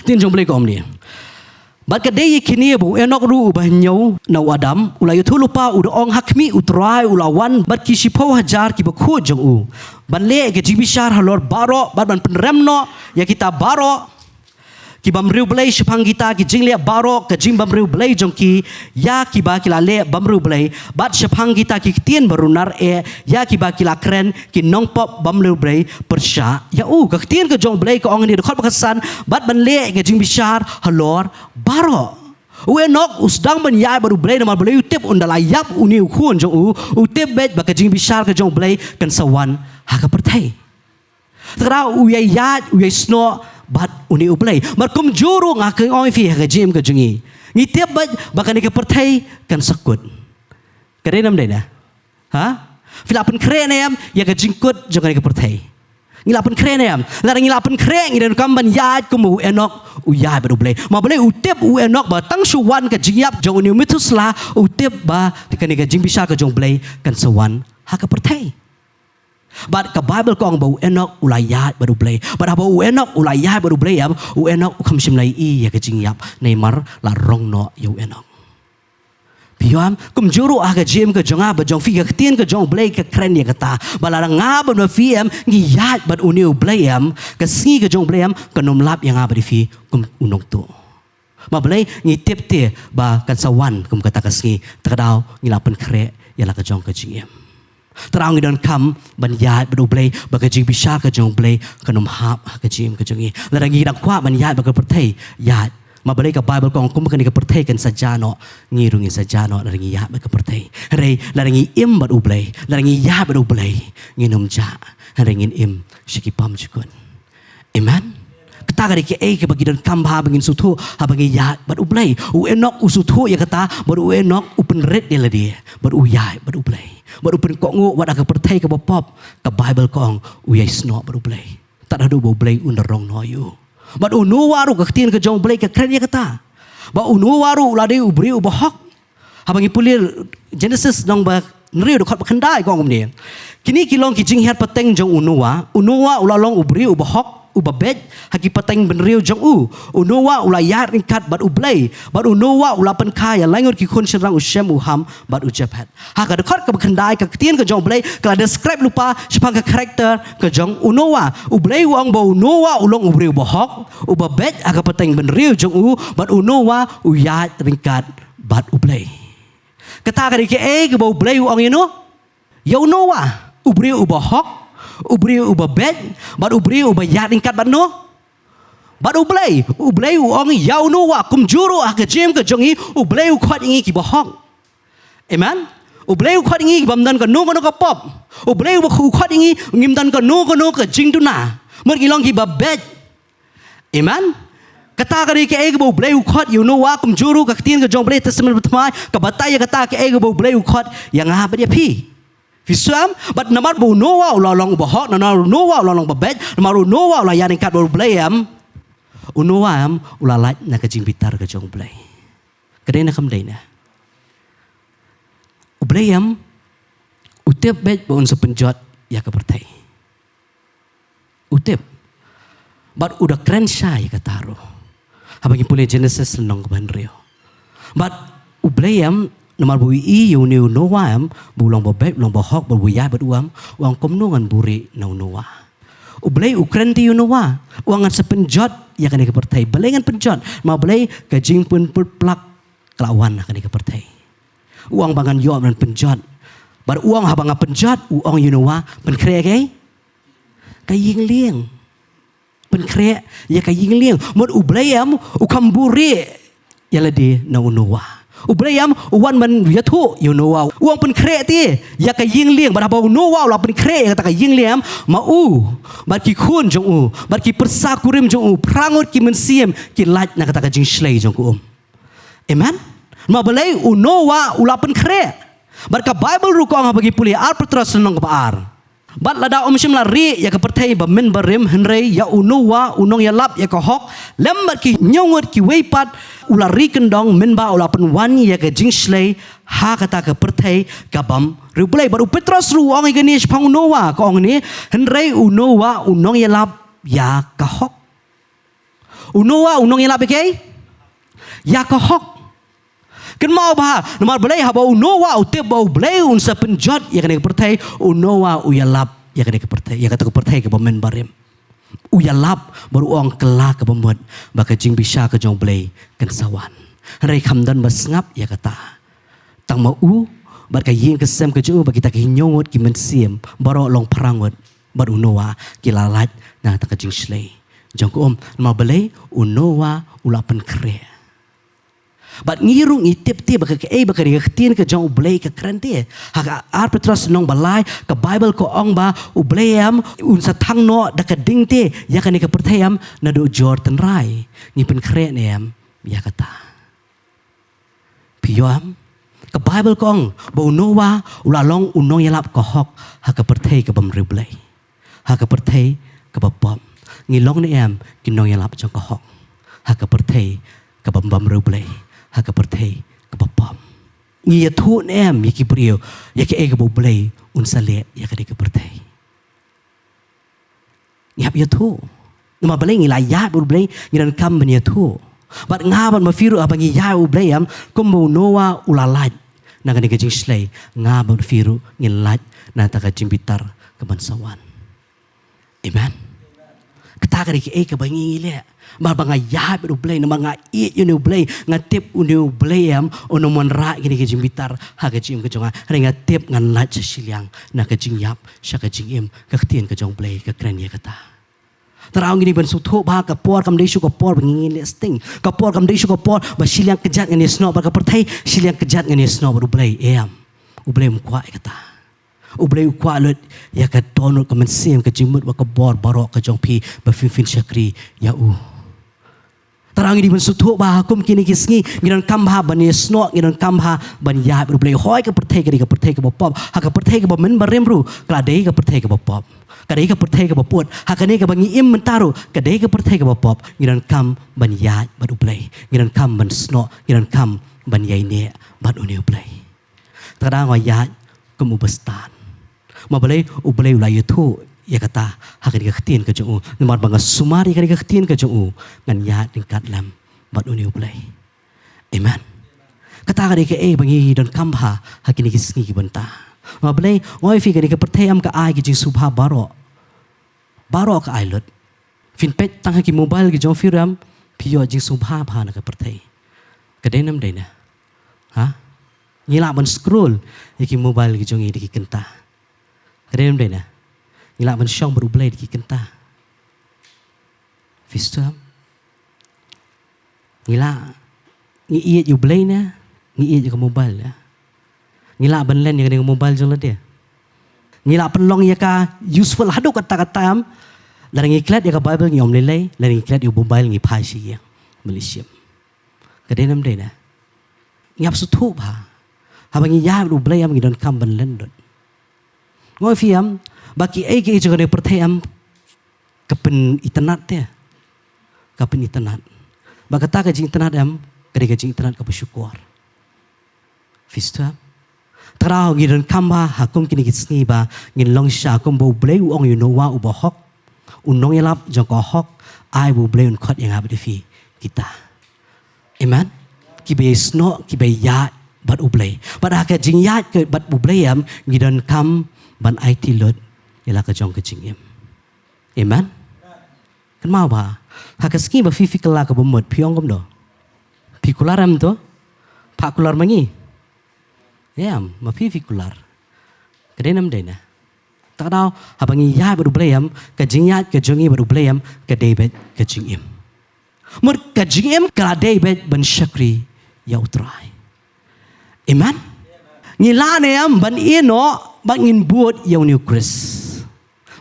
Ktien jong U Blei ka ong kumne: Bad ka dei ïa kine ba u Enok ruh uba hynñiew na u Adam, u la ïathuhlypa, u da ong, ha khmih, U Trai u la wan bad ki shiphew hajar ki bakhuid jong u, ban leh ka jingbishar halor baroh, bad ban pynrem noh ïa kita baroh ki bym riewblei shaphang kita ki jingleh baroh ka jingbym riewblei jong ki, ïa kiba ki la leh bym riewblei, bad shaphang kita ki ktien ba runar eh, ïa kiba ki la kren ki nongpop bym riewblei pyrshah ïa u. Ka ktien ka jong U Blei ka ong hangne, dkhot ba khatsan, bad ban leh ka jingbishar halor baroh. U Enok u sdang ban ïaid bad U Blei namar balei? U tip ynda la ïap une u khun jong u, u tip beit ba ka jingbishar ka jong U Blei kan sa wan ha ka pyrthei. Te ka daw u ïai ïaid, u ïai snoh bad une U Blei. Bad kumjuh ruh nga kwah ong ïa phi ha ka jingim ka jong ngi, ngi tip beit ba kane ka pyrthei kan sa kut. Ka dei ne ym dei ne? Ha? Phi la pynkhreh ne em ïa ka jingkut jong kane ka pyrthei? Ngi la pynkhreh ne em? Lada ngi la pynkhreh, ngi donkam ban ïaid kum u Enok u ïaid bad U Blei. Ma balei? U tip u Enok ba tang shu wan ka jingïap jong une u Methuselah, u tip ba kane ka jingbishar ka jong U Blei kan sa wan ha ka pyrthei. Bad ka Baibl ka ong ba u Enok u la ïaid bad U Blei. Bad haba u Enok u la ïaid bad U Blei em, u Enok u kham shym la ïohi ïa ka jingïap, namar la rong noh ïa u Enok. Phi ïohi em, kumjuh ruh ha ka jingim ka jong nga bad jong phi, ka ktien ka jong U Blei ka kren ïa kata, ba lada nga bad phi em ngi ïaid bad une U Blei em, ka sngi ka jong U Blei em kan ym lap ïa nga bad ïa phi kum u nongtuh. Ma balei? Ngi tip te ba kan sa wan kum kata ka sngi, te ka daw ngi la pynkhreh ïa la ka jong ka jingim. Te ka daw ngi donkam ban ïaid bad U Blei ba ka jingbishar ka jong U Blei kan ym hap ha ka jingim ka jong ngi. Lada ngi dang kwah ban ïaid bad ka pyrthei, ïaid. Ma balei? Ka Baibl ka ong kumba kane ka pyrthei kan sa jah noh, ngi ruh ngin sa jah noh lada ngi ïaid bad ka pyrthei. Hynrei lada ngi im bad U Blei, lada ngi ïaid bad U Blei, ngin ym jah, hynrei ngin im sha ki bymjukut. Amen. Kata ka dei kaei kaba ngi donkam bha ba ngin sngewthuh haba ngi ïaid bad U Blei. U Enok u sngewthuh ïa kata, bad u Enok u pynrit ïa lade bad u ïaid bad U Blei. Bad u pynkohnguh wat ha ka pyrthei kaba pop, ka Baibl ka ong u ïai snoh bad U Blei. Tad haduh ba U Blei un da rong noh ïa u. Bad u Noah ruh, ka ktien ka jong U Blei ka kren ïa kata. Ba u Noah ruh u la dei u briew uba hok. Haba ngi pule Genesis lynnong ba hynriew, dkhot ba khyndai, ka ong kumne: Kine ki long ki jinghiar pateng jong u Noah. U Noah u la long u briew uba hok, uba beit ha ki pateng bynriew jong u. U Noah u la ïaid ryngkat bad U Blei, bad u Noah u la pynkha ïa laingut ki khun shynrang, u Shem, u Ham bad u Japhet. Ha ka dkhot kaba khyndai, ka ktien ka jong U Blei ka la describe lypa shaphang ka character ka jong u Noah. U Blei u ong ba u Noah u long u briew uba hok, uba beit ha ka pateng bynriew jong u, bad u Noah u ïaid ryngkat bad U Blei. Kata ka dei kaei kaba U Blei u ong ïa no? Ïa u Noah. U briew uba hok, u briew uba beit, bad u briew uba ïaid ryngkat bad no? Bad U Blei. U Blei u ong ïa u Noah. Kumjuh ruh ha ka jingim ka jong ngi, U Blei u khot ïa ngi kiba hok. Amen. U Blei u khot ïa ngi bym don kano kano ka pop. U Blei u khot ïa ngi ngim don kano kano ka jingduna. Mut ngi long kiba beit. Amen. Kata ka dei kaei kaba U Blei u khot ïa u Noah. Kumjuh ruh ka ktien ka jong U Blei, Testament Bathymmai, ka batai ïa kata kaei kaba U Blei u khot ïa nga bad ïa phi. Phi sngew? Bad namar ba u Noah u la long uba hok, namar u Noah u la long uba beit, namar u Noah u la ïaid ryngkat bad U Blei, em, u Noah, em, u la lait na ka jingbitar ka jong U Blei. Ka dei ne kam dei ne? U Blei, em, u tip beit ba un sa pynjot ïa ka pyrthei. U tip. Bad u da kren shai ïa kata ruh. Haba ngi pule Genesis lynnong kaba hynriew. Bad U Blei, em, namar ba u ïohi ïa une u Noah, em, ba u long ba beit, u long ba hok, ba u ïaid bad u, em, u ong kumno ngan buhrieh na u Noah. U Blei u kren te ïa u Noah, u ong ngan sa pynjot ïa kane ka pyrthei. Balei ngan pynjot? Namar balei? Ka jingpynput plak ka la wan ha kane ka pyrthei. U ong ba ngan ïoh ban pynjot. Bad u ong haba nga pynjot, u ong ïa u Noah, pynkhreh kaei? Ka ïing lieng. Pynkhreh ïa ka ïing lieng. Mut U Blei, em, u kam buhrieh ïa lade na u Noah. U Blei, em, u wan ban ïathuh ïa u Noah. U ong pynkhreh te ïa ka ïing lieng. Bad haba u Noah u la pynkhreh ïa kata ka ïing lieng, em, ma u, bad ki khun jong u, bad ki pyrsa kurim jong u, phra ngut ki mynsiem ki lait na kata ka jingshlei jong ka um. Amen. Namar balei? U Noah u la pynkhreh. Bad ka Baibl ruh ka ong, haba ngi pule Ar Petros lynnong kaba ar: Bad lada ym shym la rieh ïa ka pyrthei ba mynbarim, hynrei ïa u Noah u nongïalap ïa ka hok, lem bad ki hynñiew ngut kiwei pat, u la ri kyndong mynba u la pynwan ïa ka jingshlei ha kata ka pyrthei ka bym riewblei. Bad u Petros ruh u ong ïa kane shaphang u Noah, ka ong ne: Hynrei u Noah u nongïalap ïa ka hok. U Noah u nongïalap ïa kaei? Ïa ka hok. Kynmaw bha, namar balei? Haba u Noah u tip ba U Blei un sa pynjot ïa kane ka pyrthei, u Noah u ïalap ïa kane ka pyrthei, ïa kata ka pyrthei kaba mynbarim. U ïalap bad u ong, kylla kaba mut ba ka jingbishar ka jong U Blei kan sa wan. Hynrei kam don ba sngap ïa kata. Tang ma u bad ka ïing ka sem ka jong u bad kita ki hynñiew ngut ki mynsiem baroh long phra ngut bad u Noah ki la lait na kata ka jingshlei jong ka um. Namar balei? U Noah u la pynkhreh. Bad ngi ruh ngi tip te ba kaei ba ka ktien ka jong U Blei ka kren te. Ha ka Ar Petros lynnong ba lai, ka Baibl ka ong ba U Blei, em, un sa thang noh da ka ding te ïa kane ka pyrthei, em, naduh jor tynrai. Ngi pynkhreh ne em ïa kata? Phi ïoh em? Ka Baibl ka ong ba u Noah u la long u nongïalap ka hok ha ka pyrthei ka bym riewblei, ha ka pyrthei kaba pop. Ngi long ne em ki nongïalap jong ka hok ha ka pyrthei kaba bym riewblei, ha ka pyrthei kaba pop? Ngi ïathuh ne em ïa ki briew ïa kaei kaba U Blei un sa leh ïa kane ka pyrthei? Ngi hap ïathuh. Namar balei? Ngi la ïaid bad U Blei, ngi donkam ban ïathuh. Bad nga bad ma phi ruh haba ngi ïaid bad U Blei, em, kumba u Noah u la lait na kane ka jingshlei, nga bad phi ruh ngin lait na kata ka jingbitar kaban sa wan. Amen. Kata ka dei kaei kaba ngi leh. Namar ba nga ïaid bad U Blei, namar nga ïeit ïa une U Blei, nga tip une U Blei, em, un ym wanrah ïa kane ka jingbitar ha ka jingim ka jong nga. Hynrei nga tip ngan lait sha shiliang na ka jingïap sha ka jingim. Ka ktien ka jong U Blei ka kren ïa kata. Tang ngi dei ban sngewthuh ba ka por kam dei shuh ka por ba ngi leh sting. Ka por kam dei shuh ka por ba shiliang kjat ngin ïasnoh bad ka pyrthei, shiliang kjat ngin ïasnoh bad U Blei. Em. U Blei um kwah ïa kata. U Blei u kwah lut ïa ka dohnud, ka mynsiem, ka jingmut bad ka bor baroh ka jong phi ba phin, phin shakri ïa u. Tang ngi dei ban sngewthuh ba ha kum kine ki sngi ngi donkam bha ban ïasnoh, ngi donkam bha ban ïaid bad U Blei. Hooid, ka pyrthei ka dei ka pyrthei kaba pop. Ha ka pyrthei kaba mynbarim ruh ka la dei ka pyrthei kaba pop. Ka dei ka pyrthei kaba put. Ha kane kaba ngi im mynta ruh ka dei ka pyrthei kaba pop. Ngi donkam ban ïaid bad U Blei. Ngi donkam ban snoh, ngi donkam ban ïaineh bad une U Blei. Te nga ïaid kum uba stad. Ma balei? U Blei u la ïathuh ïa kata ha kane ka ktien ka jong u. Namar ba nga sumar ïa kane ka ktien ka jong u, ngan ïaid ryngkat lem bad une U Blei. Amen. Kata ka dei kaei ba ngi donkam bha ha kine ki sngi ki bynta. Ma balei? Nga ong ïa phi, kane ka pyrthei em ka ai ki jingsngewbha baroh. Baroh ka ai lut. Phin peit tang ha ki mobile ki jong phi ruh em, phi ïoh jingsngewbha bha na ka pyrthei. Ka dei ne ym dei ne? Ha? Ngi lah ban scroll ïa ki mobile ki jong ngi da ki kynta. Ka dei ne ym dei ne? Ngi lah ban shong bad U Blei da ki kynta. Phi sngewthuh em? Ngi lah, ngi ïeit ïa U Blei ne ngi ïeit ïa ka mobile, eh? Ngi lah ban len ïa kane ka mobile jong lade? Ngi lah pynlong ïa ka useful haduh katta katta em? Lada ngi klet ïa ka Bible ngi ym lei lei, lada ngi klet ïa ka mobile ngi phai sha ïing, mlien shim. Ka dei ne ym dei ne? Ngi hap sngewthuh bha. Haba ngi ïaid bad U Blei em, ngi donkam ban len lut. Nga ong ïa phi em, ba kiei kiei jong kane ka pyrthei em, ka pynitynnad te. Ka pynitynnad. Ba kata ka jingitynnad em, ka dei ka jingitynnad kaba shukor. Phi sngewthuh em? Te nga ong ngi donkam bha ha kum kine ki sngi ba ngin long shisha kumba U Blei u ong ïa u Noah uba hok, u nongïalap jong ka hok, ai ba U Blei un khot ïa nga bad ïa phi kita. Amen. Kiba ïasnoh, kiba ïaid bad U Blei. Bad ha ka jingïaid ka bad U Blei em, ngi donkam ban aiti lut ïa la ka jong ka jingim. Amen. Kynmaw bha, ha ka sngi ba phi, phi kylla kaba mut, phi ong kumno? Phi kular em to? Pha kular ma ngi? Em, ma phi, phi kular. Ka dei ne ym dei ne? Te nga ong, haba ngi ïaid bad U Blei em, ka jingïaid ka jong ngi bad U Blei em, ka dei beit ka jingim. Mut ka jingim ka la dei beit ban shakri ïa U Trai. Amen. Ngi lah ne em ban ïehnoh ba ngin bud ïa une U Khrist?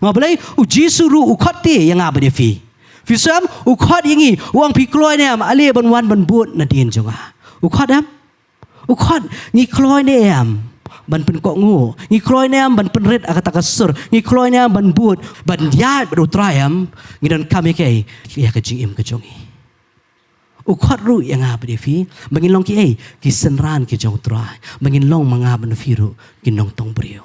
Ma balei? U Jisu ruh u khot te ïa nga bad ïa phi. Phi shem, u khot ïa ngi, u ong phi kloi ne em ale ban wan ban bud nadien jong nga? U khot em? U khot. Ngi kloi ne em ban pynkohnguh? Ngi kloi ne em ban pynrit ha kata ka sur? Ngi kloi ne em ban bud, ban ïaid bad U Trai em? Ngi donkam ïa kaei? Ïa ka jingim ka jong ngi. U khot ruh ïa nga bad ïa phi ba ngin long kiei? Ki synran ki jong U Trai, ba ngin long ma nga bad ma phi ruh ki nongtong briew.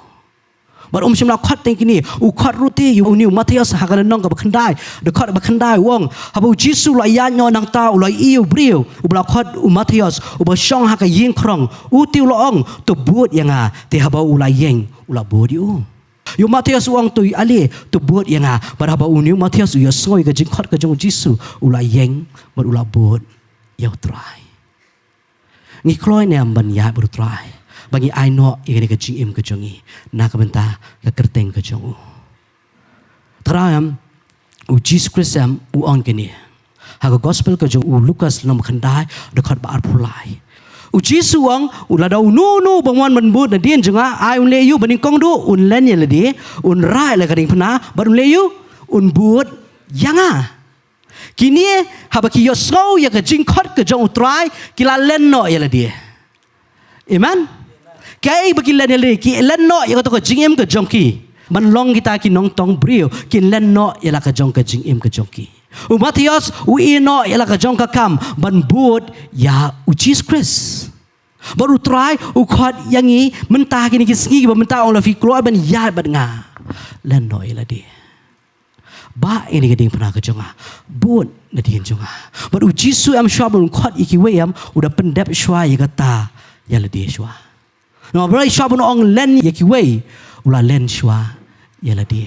Bad um shym la khot tang kine, u khot ruh te ïa une u Mathaios ha ka lynnong kaba khyndai, dkhot ba khyndai, u ong, haba u Jisu u la ïaid noh nangta u la ïohi ïa u briew uba la khot u Mathaios uba shong ha ka ïing khrong. U te u la ong, to bud ïa nga. Te haba u la ïeng u la bud ïa u. Ïa u Mathaios u ong, to ale, to bud ïa nga. Bad haba une u Mathaios u ïohsngew ïa ka jingkhot ka jong u Jisu, u la ïeng bad u la bud ïa U Trai. Ngi kloi ne em ban ïaid bad U Trai ba ngi ai noh ïa kane ka jingim ka jong ngi na ka bynta ka kyrteng ka jong u? Te nga ong em, u Jisu Khrist em u ong kane ha ka gospel ka jong u Lukas lynnong ba khyndai, dkhot ba arphew lai. U Jisu u ong, u lada uno uno uba wan ban bud nadien jong nga, ai un leh ïa u ba nyngkong duh un len ïa lade, un rah ïa la ka diengphna, bad un leh ïa u, un bud ïa nga. Kine haba ki ïohsngew ïa ka jingkhot ka jong U Trai, ki la len noh ïa lade. Amen. Kaei ba ki len ïa lade? Ki len noh ïa kato ka jingim ka jong ki ban long kita ki nongtong briew. Ki len noh ïa la ka jong ka jingim ka jong ki. U Mathaios u ïeh noh ïa la ka jong ka kam ban bud ïa u Jisu Khrist. Bad U Trai u khot ïa ngi mynta ha kine ki sngi kiba mynta, u ong, lada phi kloi ban ïaid bad nga, len noh ïa lade. Bah ïa kane ka diengphna ka jong nga. Bud nadien jong nga. Bad u Jisu em shuwa ban khot ïa kiwei em, u da pyndep shuwa ïa kata ïa lade shuwa. Namar balei? Shuwa ban ong len ïa kiwei, u la len shuwa ïa lade.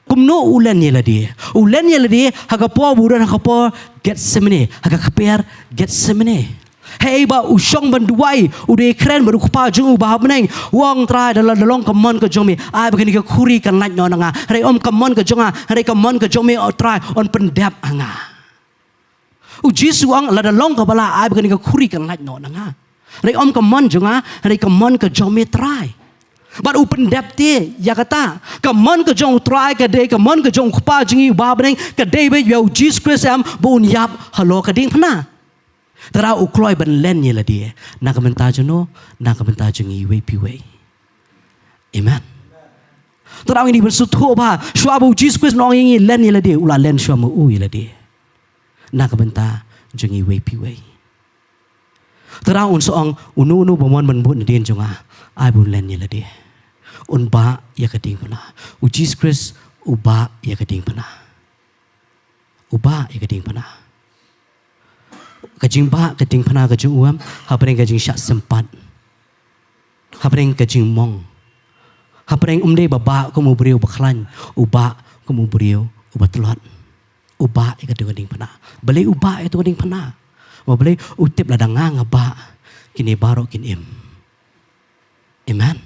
Kumno u len ïa lade? U len ïa lade ha ka por ba u don ha ka por Gethsemane, ha ka kper Gethsemane. Hei ba u shong ban duwai, u da kren bad u Kpa jong u ba ha bneng, u ong, Trai, da la, da long ka mon ka jong me, ai ba kane ka khuri kan lait noh na nga. Hynrei ym ka mon ka jong nga, hynrei ka mon ka jong me, O Trai, yn pyndep ha nga. U Jisu u ong, lada long kaba lah, ai ba kane ka khuri kan lait noh na nga. Hynrei ym ka mon jong nga, hynrei ka mon ka jong me, Trai. Bad u pyndep te ïa kata. Ka mon ka jong u Trai ka dei, ka mon ka jong u Kpa jong ngi uba ha bneng ka dei beit ïa u Jisu Khrist em ba un ïap halor ka diengphna. Te u kloi ban len ïa lade na ka bynta jong no, na ka bynta jong ngi iwei pa iwei. Amen. Te ngin ïa ban sngewthuh ba shuwa ba u Jisu Khrist un ong ïa ngi len ïa lade, u la len shuwa ma u ïa lade na ka bynta jong ngi iwei pa iwei. Te un sa ong, uno uno ba mon ban bud nadien jong nga, ai ba un len ïa lade. Un bah ïa ka diengphna. U Jisu Khrist u bah ïa ka diengphna. U bah ïa ka diengphna. Ka jingbah ka diengphna ka jong u em, hapdeng ka jingshah sympat. Hapdeng ka jingmong. Hapdeng um dei ba bah kum u briew ba khlaiñ, u bah kum u briew uba tlot. U bah ïa kato ka diengphna. Balei u bah ïa kato ka diengphna? Ba balei? U tip lada nga nga bah, kine baroh kin im. Amen.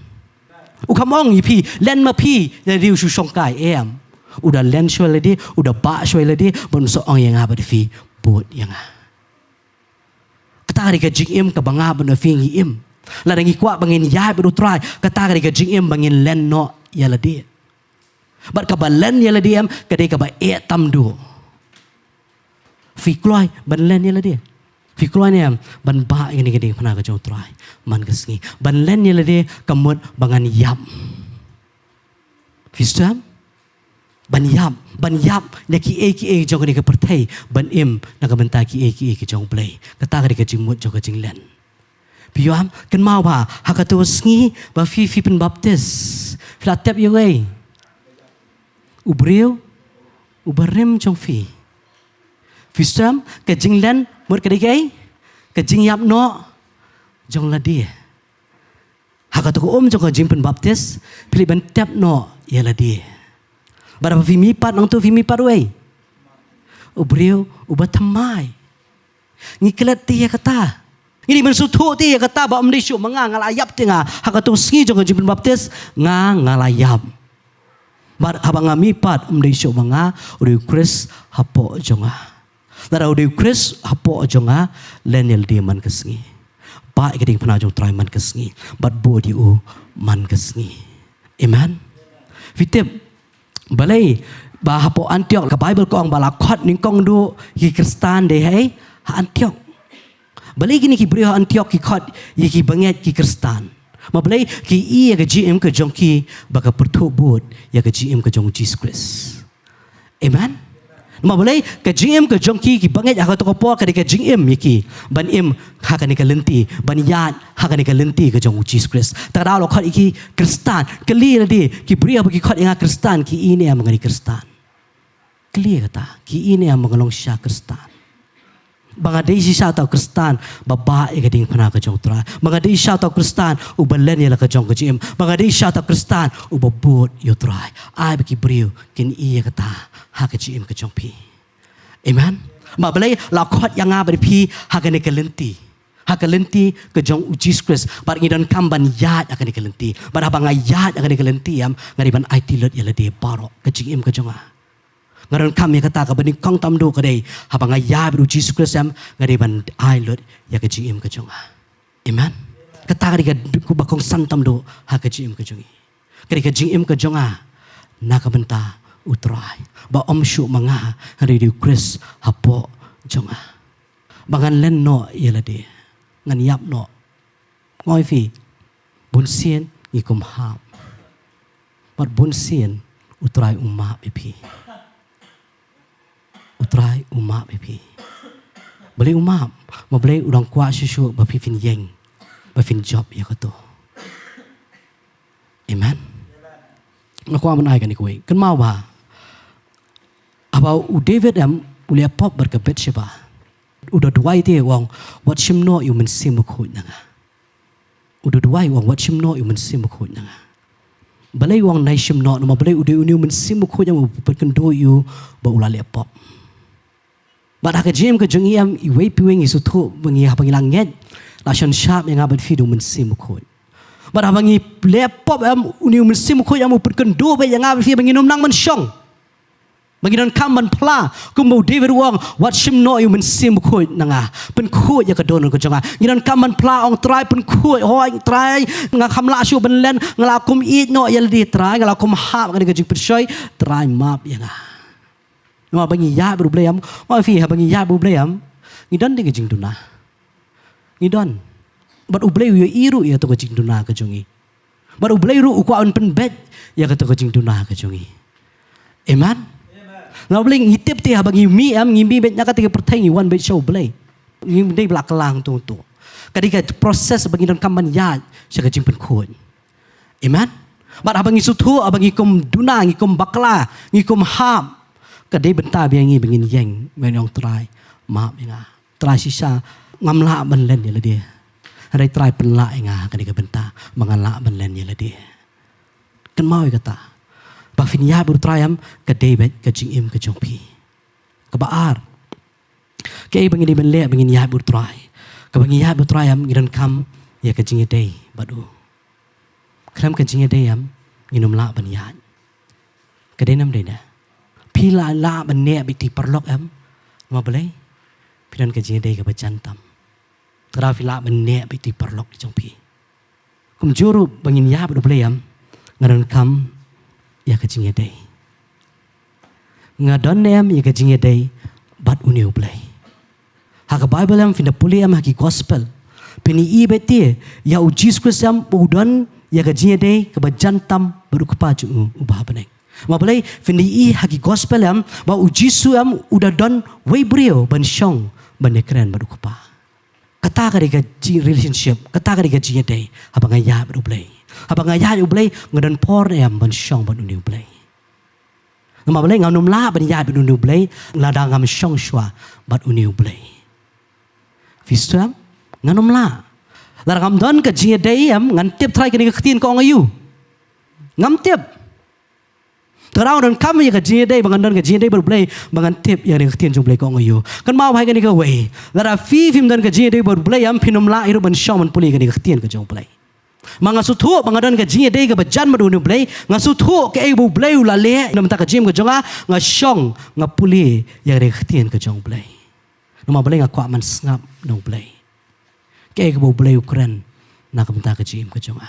U kham ong ïa phi, len ma phi, ïa lade u shu shongkai, em. U da len shuwa ïa lade, u da bah shuwa ïa lade, ban u sa ong ïa nga bad phi, bud ïa nga. Kata ka dei ka jingim kaba nga bad phi ngi im. Lada ngi kwah ba ngin ïaid bad u Trai, kata ka dei ka jingim ba ngin len noh ïa lade. Bad kaba len ïa lade em, ka dei kaba eh tam duh. Phi kloi ban len ïa lade? Phi kloi ne em ban bah ïa kane ka diengphna ka jong u Trai man ka sngi? Ban len ïa lade ka mut ba ngan ïap. Phi sngewthuh? Ban ïap, ban ïap na kiei kiei jong kane ka pyrthei, ban im na ka bynta kiei kiei ka jong u Blei. Kata ka dei ka jingmut jong ka jinglen. Phi ïohi em? Kynmaw ba ha kato ka sngi ba phi, phi pynbaptis, phi la tep ïa uei? U briew uba rim jong phi. Phi sngewthuh em? Ka jinglen mut ka dei kaei? Ka jingïap noh jong lade. Ha kato ka um jong ka jingpynbaptis, phi leit ban tep noh ïa lade. Bad haba phi mihpat, nangta phi mihpat uei? U briew uba thymmai. Ngi klet te ïa kata. Ngi dei ban sngewthuh te ïa kata ba ym dei shuh ma nga, nga la ïap te nga. Ha kato ka sngi jong ka jingpynbaptis, nga, nga la ïap. Bad haba nga mihpat, ym dei shuh ma nga, u dei u Khrist hapoh jong nga. Lada u dei u Khrist hapoh jong nga, len ïa lade man ka sngi. Bah ïa ka diengphna jong u Trai man ka sngi. Bad bud ïa u man ka sngi. Amen. Phi tip, balei ba hapoh Antiok ka Baibl ka ong ba la khot nyngkong duh ïa ki Khristan dei ha, ha Antiok? Balei kine ki briew ha Antiok ki khot ïa ki bangeit ki Khristan? Ma balei? Ki i ïa ka jingim ka jong ki ba ka pyrthuh bud ïa ka jingim ka jong u Jisu Khrist. Amen. Ma balei? Ka jingim ka jong ki, ki bangeit ha kato ka por ka dei ka jingim ïa ki ban im ha kane ka lynti, ban ïaid ha kane ka lynti ka jong u Jisu Khrist. Te ka daw la khot ïa ki Khristan. Kylli lade, ki briew ba ki khot ïa nga Khristan, ki i ne em ba nga dei Khristan? Kylli kata, ki i ne em ba nga long shisha Khristan? Ba nga dei shisha uta u Khristan ba bah ïa ka diengphna ka jong u Trai. Ba nga dei shisha uta u Khristan uba len ïa la ka jong ka jingim. Ba nga dei shisha uta u Khristan uba bud ïa u Trai. Ai ba ki briew kin i ïa kata ha ka jingim ka jong phi. Amen. Ma balei la khot ïa nga bad phi ha kane ka lynti, ha ka lynti ka jong u Jisu Khrist. Bad ngi donkam ban ïaid ha kane ka lynti. Bad haba nga ïaid ha kane ka lynti em, nga dei ban aiti lut ïa lade baroh, ka jingim ka jong nga. Nga donkam ïa kata, kaba nyngkong tam duh ka dei, haba nga ïaid bad u Jisu Khrist em, nga dei ban ai lut ïa ka jingim ka jong nga. Amen. Kata ka dei kaba kongsan tam duh ha ka jingim ka jong ngi. Ka dei ka jingim ka jong nga na ka bynta u Trai, ba ym shuh ma nga, hynrei u Khrist hapoh jong nga. Ba ngan len noh ïa lade, ngan ïap noh. Nga ong ïa phi, bunsien ngi kum hap. Bad bunsien u Trai u map ïa phi. U Trai u map ïa phi. Balei u map? Ma balei? U dang kwah shuh shuh ba phi phin ïeng, ba phin jop ïa kato. Amen. Nga kwah ban ai kane kawei. Kynmaw ba haba u David em u leh pop bad ka Bathsheba, u da duwai te u ong, wat shim noh ïa u Mynsiem Bakhuid na nga. U da duwai u ong, wat shim noh ïa u Mynsiem Bakhuid na nga. Balei u ong nai shim noh? Namar balei? U dei une u Mynsiem Bakhuid em u pynkynduh ïa u ba u la leh pop. Bad ha ka jingim ka jong ngi em, iwei pa iwei ngi sngewthuh ba ngi, haba ngi la ngeit, la shon shap ïa nga bad phi da u Mynsiem Bakhuid. Bad haba ngi leh pop em, une u Mynsiem Bakhuid em u pynkynduh beit ïa nga bad phi ba ngin ym nang ban shong. Ba ngi donkam ban phla, kumba u David u ong, wat shim noh ïa u Mynsiem Bakhuid na nga. Pynkhuid ïa ka dohnud ka jong nga. Ngi donkam ban phla, ong Trai, pynkhuid, hooid Trai, nga kham lah shuh ban len, nga la kum ïeit noh ïa lade Trai, nga la kum hap ha kane ka jingpynshoi, Trai map ïa nga. Namar ba ngi ïaid bad u Blei em, ma phi, haba ngi ïaid bad u Blei em, ngi don da ka jingduna. Ngi don. Bad u Blei u ïohi ruh ïa kato ka jingduna ka jong ngi. Bad u Blei ruh u kwah ban pynbeit ïa kato ka jingduna ka jong ngi. Amen. Na u Blei ngi tip te haba ngi mih em, ngi mih beit na kata ka pyrthei, ngi wan beit sha u Blei. Ngim dei ba la kylla hangto hangto. Ka dei ka process ba ngi donkam ban ïaid sha ka jingpynkhuid. Amen. Bad haba ngi sngewthuh, haba ngi kum duna, ngi kum bakla, ngi kum hap, ka dei bynta biang ïa ngi ba ngin ïeng, ba ngin ong Trai, map ïa nga. Trai, shisha ngam lah ban len ïa lade. Hynrei Trai, pynlah ïa nga ha kane ka bynta ba ngan lah ban len ïa lade. Kynmaw ïa kata. Ba phin ïaid bad u Trai em, ka dei beit ka jingim ka jong phi. Kaba ar, kaei ba ngi dei ban leh ba ngin ïaid bad u Trai? Kaba ngin ïaid bad u Trai em, ngi donkam ïa ka jingïadei bad u. Khlem ka jingïadei em, ngin ym lah ban ïaid. Ka dei ne ym dei ne? Phi lah, lah ban neh bad iti paralok em? Namar balei? Phi don ka jingïadei kaba jan tam. Tang ba phi lah ban neh bad iti paralok jong phi. Kumjuh ruh ba ngin ïaid bad u Blei em, nga donkam ïa ka jingïadei. Nga don ne em ïa ka jingïadei bad une u Blei? Ha ka Baibl em, phin da pule em ha ki gospel, phin ïohi beit te ïa u Jisu Khrist em, u don ïa ka jingïadei kaba jan tam bad u Kpa jong u uba ha bneng. Namar balei? Phin da ïohi ha ki gospel em ba u Jisu em u da don wei briew ban shong ban ïakren bad u Kpa. Kata ka dei ka ji-, relationship, kata ka dei ka jingïadei. Haba nga ïaid bad u Blei, haba nga ïaid u Blei, nga don por ne em ban shong bad une u Blei? Namar balei? Ngan ym lah ban ïaid bad une u Blei lada ngam shong shuwa bad une u Blei. Phi sngewthuh em? Ngan ym lah. Lada ngam don ka jingïadei em, ngan tip Trai kane ka ktien ka ong aïu? Ngam tip. Tang ba nga donkam ïa ka jingïadei, ba ngan don ka jingïadei bad u Blei, ba ngan tip ïa kane ka ktien jong u Blei ka ong aïu. Kynmaw bha ïa kane kawei, lada phi phim don ka jingïadei bad u Blei em, phin ym lah ruh ban shong ban pule ïa kane ka ktien ka jong u Blei. Ma nga sngewthuh ba nga don ka jingïadei kaba jan bad une u Blei, nga sngewthuh kaei ba u Blei u la leh na ka bynta ka jingim ka jong nga, nga shong, nga pule ïa kane ka ktien ka jong u Blei. Namar balei? Nga kwah ban sngap na u Blei, kaei kaba u Blei u kren na ka bynta ka jingim ka jong nga.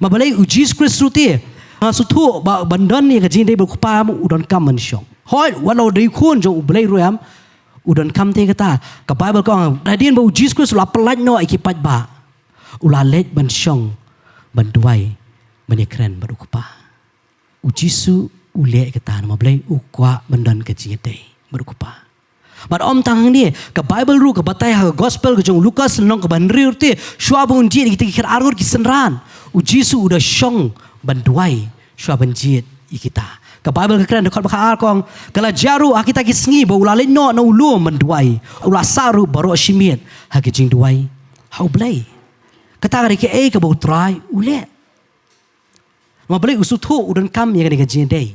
Namar balei? U Jisu Khrist ruh te, nga sngewthuh ba ban don ïa ka jingïadei bad u Kpa em, u donkam ban shong. Hooid, wat la u dei u Khun jong u Blei ruh em, u donkam te kata. Ka Baibl ka ong, hadien ba u Jisu Khrist u la pyllait noh ïa ki paidbah, u la leit ban shong, ban duwai, ban ïakren bad u Kpa. U Jisu u leh kata namar balei? U kwah ban don ka jingïadei bad u Kpa. Bad ym tang hangne, ka Baibl ruh ka batai ha ka gospel ka jong u Lukas, lynnong kaba hynriew te, shuwa ba un jied ïa kita ki khatar ngut ki synran, u Jisu u da shong ban duwai shuwa ban jied ïa kita. Ka Baibl ka kren, dkhot ba khatar ka ong, ka la jia ruh ha kita ki sngi ba u la leit noh na u lum ban duwai, u la sah ruh baroh shi miet ha ki jingduwai ha u Blei. Kata ka dei kaei kaba u Trai u leh. Namar balei? U sngewthuh, u donkam ïa kane ka jingïadei.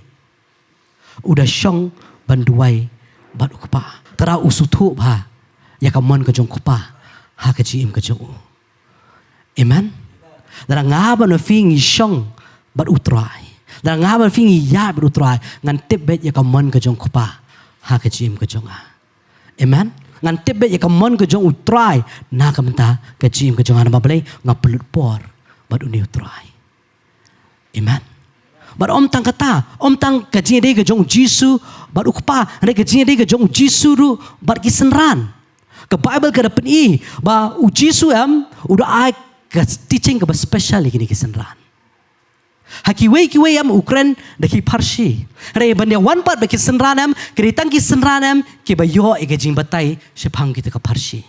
U da shong ban duwai bad u Kpa. Tang ba u sngewthuh bha ïa ka mon ka jong u Kpa ha ka jingim ka jong u. Amen. Lada nga bad phi ngi shong bad u Trai, lada nga bad phi ngi ïaid bad u Trai, ngan tip beit ïa ka mon ka jong u Kpa ha ka jingim ka jong nga. Amen. Ngan tip beit ïa ka mon ka jong u Trai na ka bynta ka jingim ka jong nga. Namar balei? Nga pynlut por bad une u Trai. Amen. Bad ym tang kata, ym tang ka jingïadei ka jong u Jisu bad u Kpa, hynrei ka jingïadei ka jong u Jisu ruh bad ki synran. Ka Baibl ka da pyni ba u Jisu em, u da ai ka teaching kaba special ïa kine ki synran. Ha kiwei kiwei em u kren da ki pharshi. Hynrei ban ïa wan pat bad ki synran em, ki dei tang ki synran em kiba ïoh ïa ka jingbatai shaphang kita ki pharshi.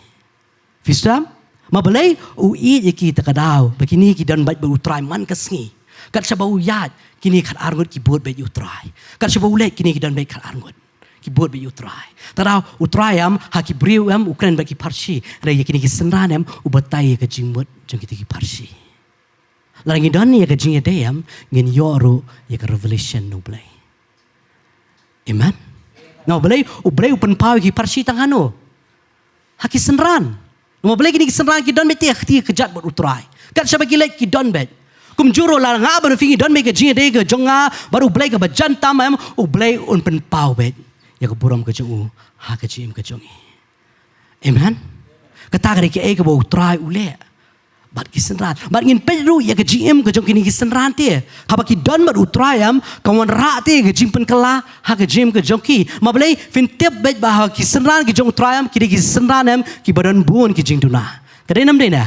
Phi sngewthuh? Namar balei? U ïeit ïa ki ta ka daw ba kine ki don beit bad u Trai man ka sngi. Kat shaba u ïaid, kine khatar ngut ki bud beit ïa u Trai. Kat shaba u leit, kine ki don beit khatar ngut ki bud beit ïa u Trai. Tang ba u Trai em, ha ki briew em u kren bad ki pharshi, hynrei ïa kine ki synran em u batai ïa ka jingmut jong kita ki pharshi. Lada ngi don ïa ka jingïadei em, ngin ïoh ruh ïa ka revelation na u Blei. Amen. Namar balei? U Blei u pynpaw ïa ki pharshi tang hano? Ha ki synran. Namar balei? Kine ki synran ki don beit ha kti kjat bad u Trai. Kat shaba ki leit ki don beit. Kumjuh ruh lada nga bad phi ngi don beit ka jingïadei ka jong nga bad U Blei kaba jan tam em, U Blei un pynpaw beit ïa ka burom ka jong u ha ka jingim ka jong ngi. Amen. Kata ka dei kaei kaba U Trai u leh bad ki synran. Bad ngin peit ruh ïa ka jingim ka jong kine ki synran te, haba ki don bad U Trai em, ka wanrah te ka jingpynkylla ha ka jingim ka jong ki. Ma balei? Phin tip beit ba ha ki synran ki jong U Trai em, ki dei ki synran em kiba don bun ki jingduna. Ka dei ne ym dei ne?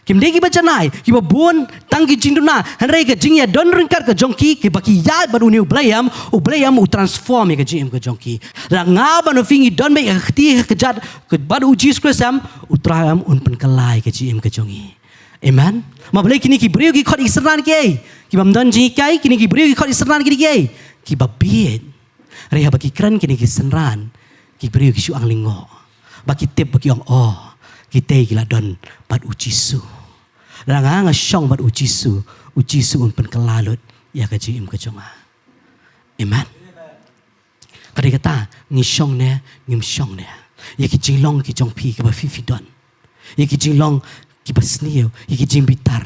Kim dei kiba janai, kiba bun tang ki jingduna. Hynrei ka jingïadon ryngkat ka jong ki, kiba ki ïaid bad une U Blei em, U Blei em u transform ïa ka jingim ka jong ki. Lada nga bad phi ngi don beit ïa ka kti ka kjat bad U Jisu Khrist em, U Trai em un pynkylla ïa ka jingim ka jong ngi. Amen. Ma balei kine ki briew ki khot ïa ki synran kiei? Ki bym don jinghikai. Kine ki briew ki khot ïa ki synran kiei? Kiba bieit. Hynrei haba ki kren kine ki synran, ki briew ki shu ang lyngngoh. Ba ki tip ba ki ong, oh, kitei ki la don bad U Jisu. Lada nga nga shong bad U Jisu, U Jisu un pynkylla lut ïa ka jingim ka jong nga. Amen. Ka dei kata, ngi shong ne ngim shong ne, ïa ki jinglong ki jong phi kiba phi phi don, ïa ki jinglong kiba sniew, ïa ki jingbitar,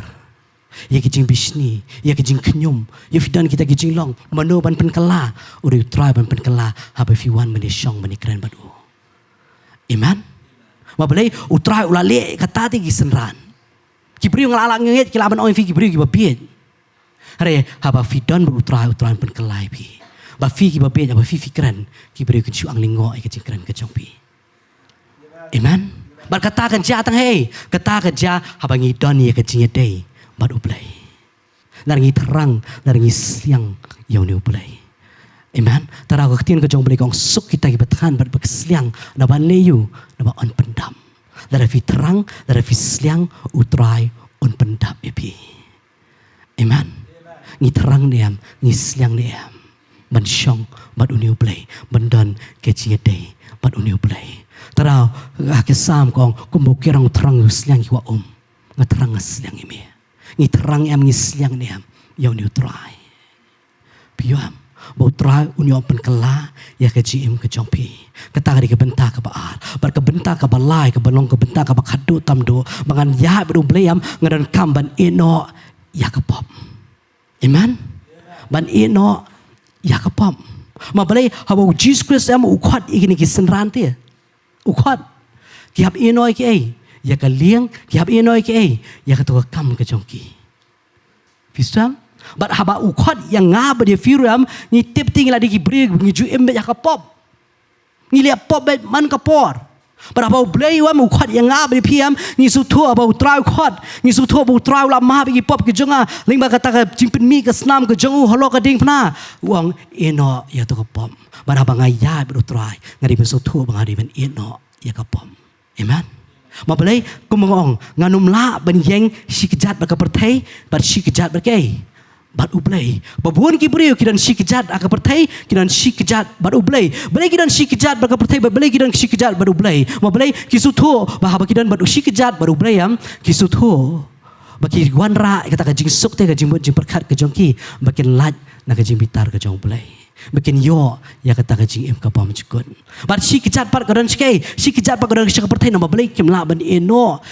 ïa ki jingbishni, ïa ki jingkhñium, ïa phi don kita ki jinglong. Mano ban pynkylla? U dei U Trai ban pynkylla haba phi wan ban ïashong ban ïakren bad u. Amen. Ma balei? U Trai u la leh kata te ki synran. Ki briew nga la lah ngeit ki lah ban ong ïa phi ki briew kiba bieit. Hynrei haba phi don bad U Trai, U Trai un pynkylla ïa phi. Ba phi kiba bieit, haba phi phi kren, ki briew kin shu ang lyngngoh ïa ka jingkren ka jong phi. Amen. Bad kata kan jia tang hei, kata kan jia haba ngi don ïa ka jingïadei bad U Blei. Lada ngi thrang, lada ngi sliang ïa une U Blei. Amen. Te ka ktien ka jong U Blei ka ong suk kita kiba thngan bad ba sliang, naba lei ïa u, naba un pyndap. Lada phi thrang, lada phi sliang, U Trai un pyndap ïa phi. Amen. Ngi thrang ne em, ngi sliang ne em ban shong bad une U Blei, ban don ka jingïadei bad une U Blei? Te ha ki Salm ka ong, kumba u kerong u thrang u sliang ïa ki wah um, nga thrang nga sliang ïa me. Ngi thrang em, ngi sliang ne em ïa une U Trai? Phi ïoh em ba U Trai un ïoh pynkylla ïa ka jingim ka jong phi? Kata ka dei ka bynta kaba ar. Bad ka bynta kaba lai, kaba long ka bynta kaba khatduh tam duh, ba ngan ïaid bad U Blei em, nga donkam ban ïehnoh ïa ka pop. Amen. Ban ïehnoh ïa ka pop. Ma balei? Haba U Jisu Khrist em u khot ïa kine ki synran te, u khot, ki hap ïehnoh ïa kiei? Ïa ka lieng. Ki hap ïehnoh ïa kiei? Ïa kato ka kam ka jong ki. Phi sngewthuh? Bad haba u khot ïa nga bad ïa phi ruh em, ngi tip te ngi la dei ki briew ngi ju im beit ha ka pop. Ngi leh pop beit man ka por. Bad haba U Blei u em u khot ïa nga bad ïa phi em, ngi sngewthuh haba U Trai u khot, ngi sngewthuh ba U Trai u la map ïa ki pop ki jong nga lyngba kata ka jingpynmih ka snam ka jong u halor ka diengphna. U ong, ïehnoh ïa kato ka pop. Bad haba nga ïaid bad U Trai, nga dei ban sngewthuh ba nga dei ban ïehnoh ïa ka pop. Amen. Ma balei? Kumba nga ong, ngan ym lah ban ïeng shi kjat bad ka pyrthei, bad shi kjat bad kaei? Bad U Blei. Ba bun ki briew ki don shi kjat ha ka pyrthei, ki don shi kjat bad U Blei. Balei ki don shi kjat bad ka pyrthei, bad balei ki don shi kjat bad U Blei? Ma balei? Ki sngewthuh ba haba ki don bad shi kjat bad U Blei em, ki sngewthuh ba ki wanrah ïa kata ka jingsuk te, ka jingmut jingpyrkhat ka jong ki, ba kin lait na ka jingbitar ka jong U Blei, ba kin ïoh ïa kata ka jingim ka bymjukut. Bad shi kjat pat ka don shi kaei? Shi kjat pat ka don sha ka pyrthei, namar balei? Kim lah ban ïehnoh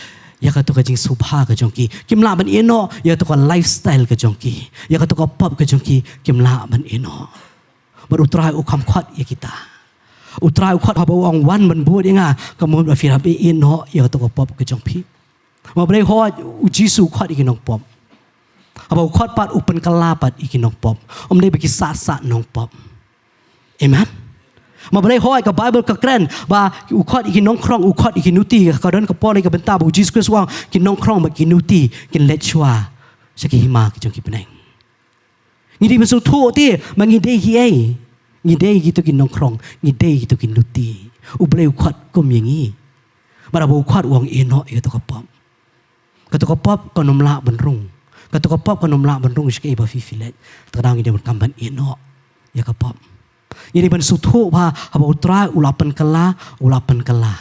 ïa kato ka jingsngewbha ka jong ki. Kim lah ban ïehnoh ïa kato ka lifestyle ka jong ki. Ïa kato ka pop ka jong ki, kim lah ban ïehnoh. Bad U Trai u kham khot ïa kita. U Trai u khot, haba u ong wan ban bud ïa nga, ka mut ba phi hap ïehnoh ïa kato ka pop ka jong phi. Ma balei? Hooid, U Jisu u khot ïa ki nongpop. Haba u khot pat, u pynkylla pat ïa ki nongpop. Ym dei ba ki sah sah nongpop. Amen. Ma balei? Hooid, ka Baibl ka kren ba u khot ïa ki nongkhrong, u khot ïa ki nuti. Ka don ka por, ka bynta ba U Jisu Khrist u ong ki nongkhrong bad ki nuti kin leit shuwa sha ki hima ki jong ki bneng. Ngi dei ban sngewthuh te ba ngi dei kiei? Ngi dei kito ki nongkhrong, ngi dei kito ki nuti. U Blei u khot kum ïa ngi. Bad haba u khot, u ong ïehnoh ïa kato ka pop. Kato ka pop kan ym lah ban rung. Kato ka pop kan ym lah ban rung sha kaei ba phi phi leit. Te ka daw ngi dei ban kam ban ïehnoh ïa ka pop. Ngi dei ban sngewthuh ba haba U Trai u la pynkylla, u la pynkylla.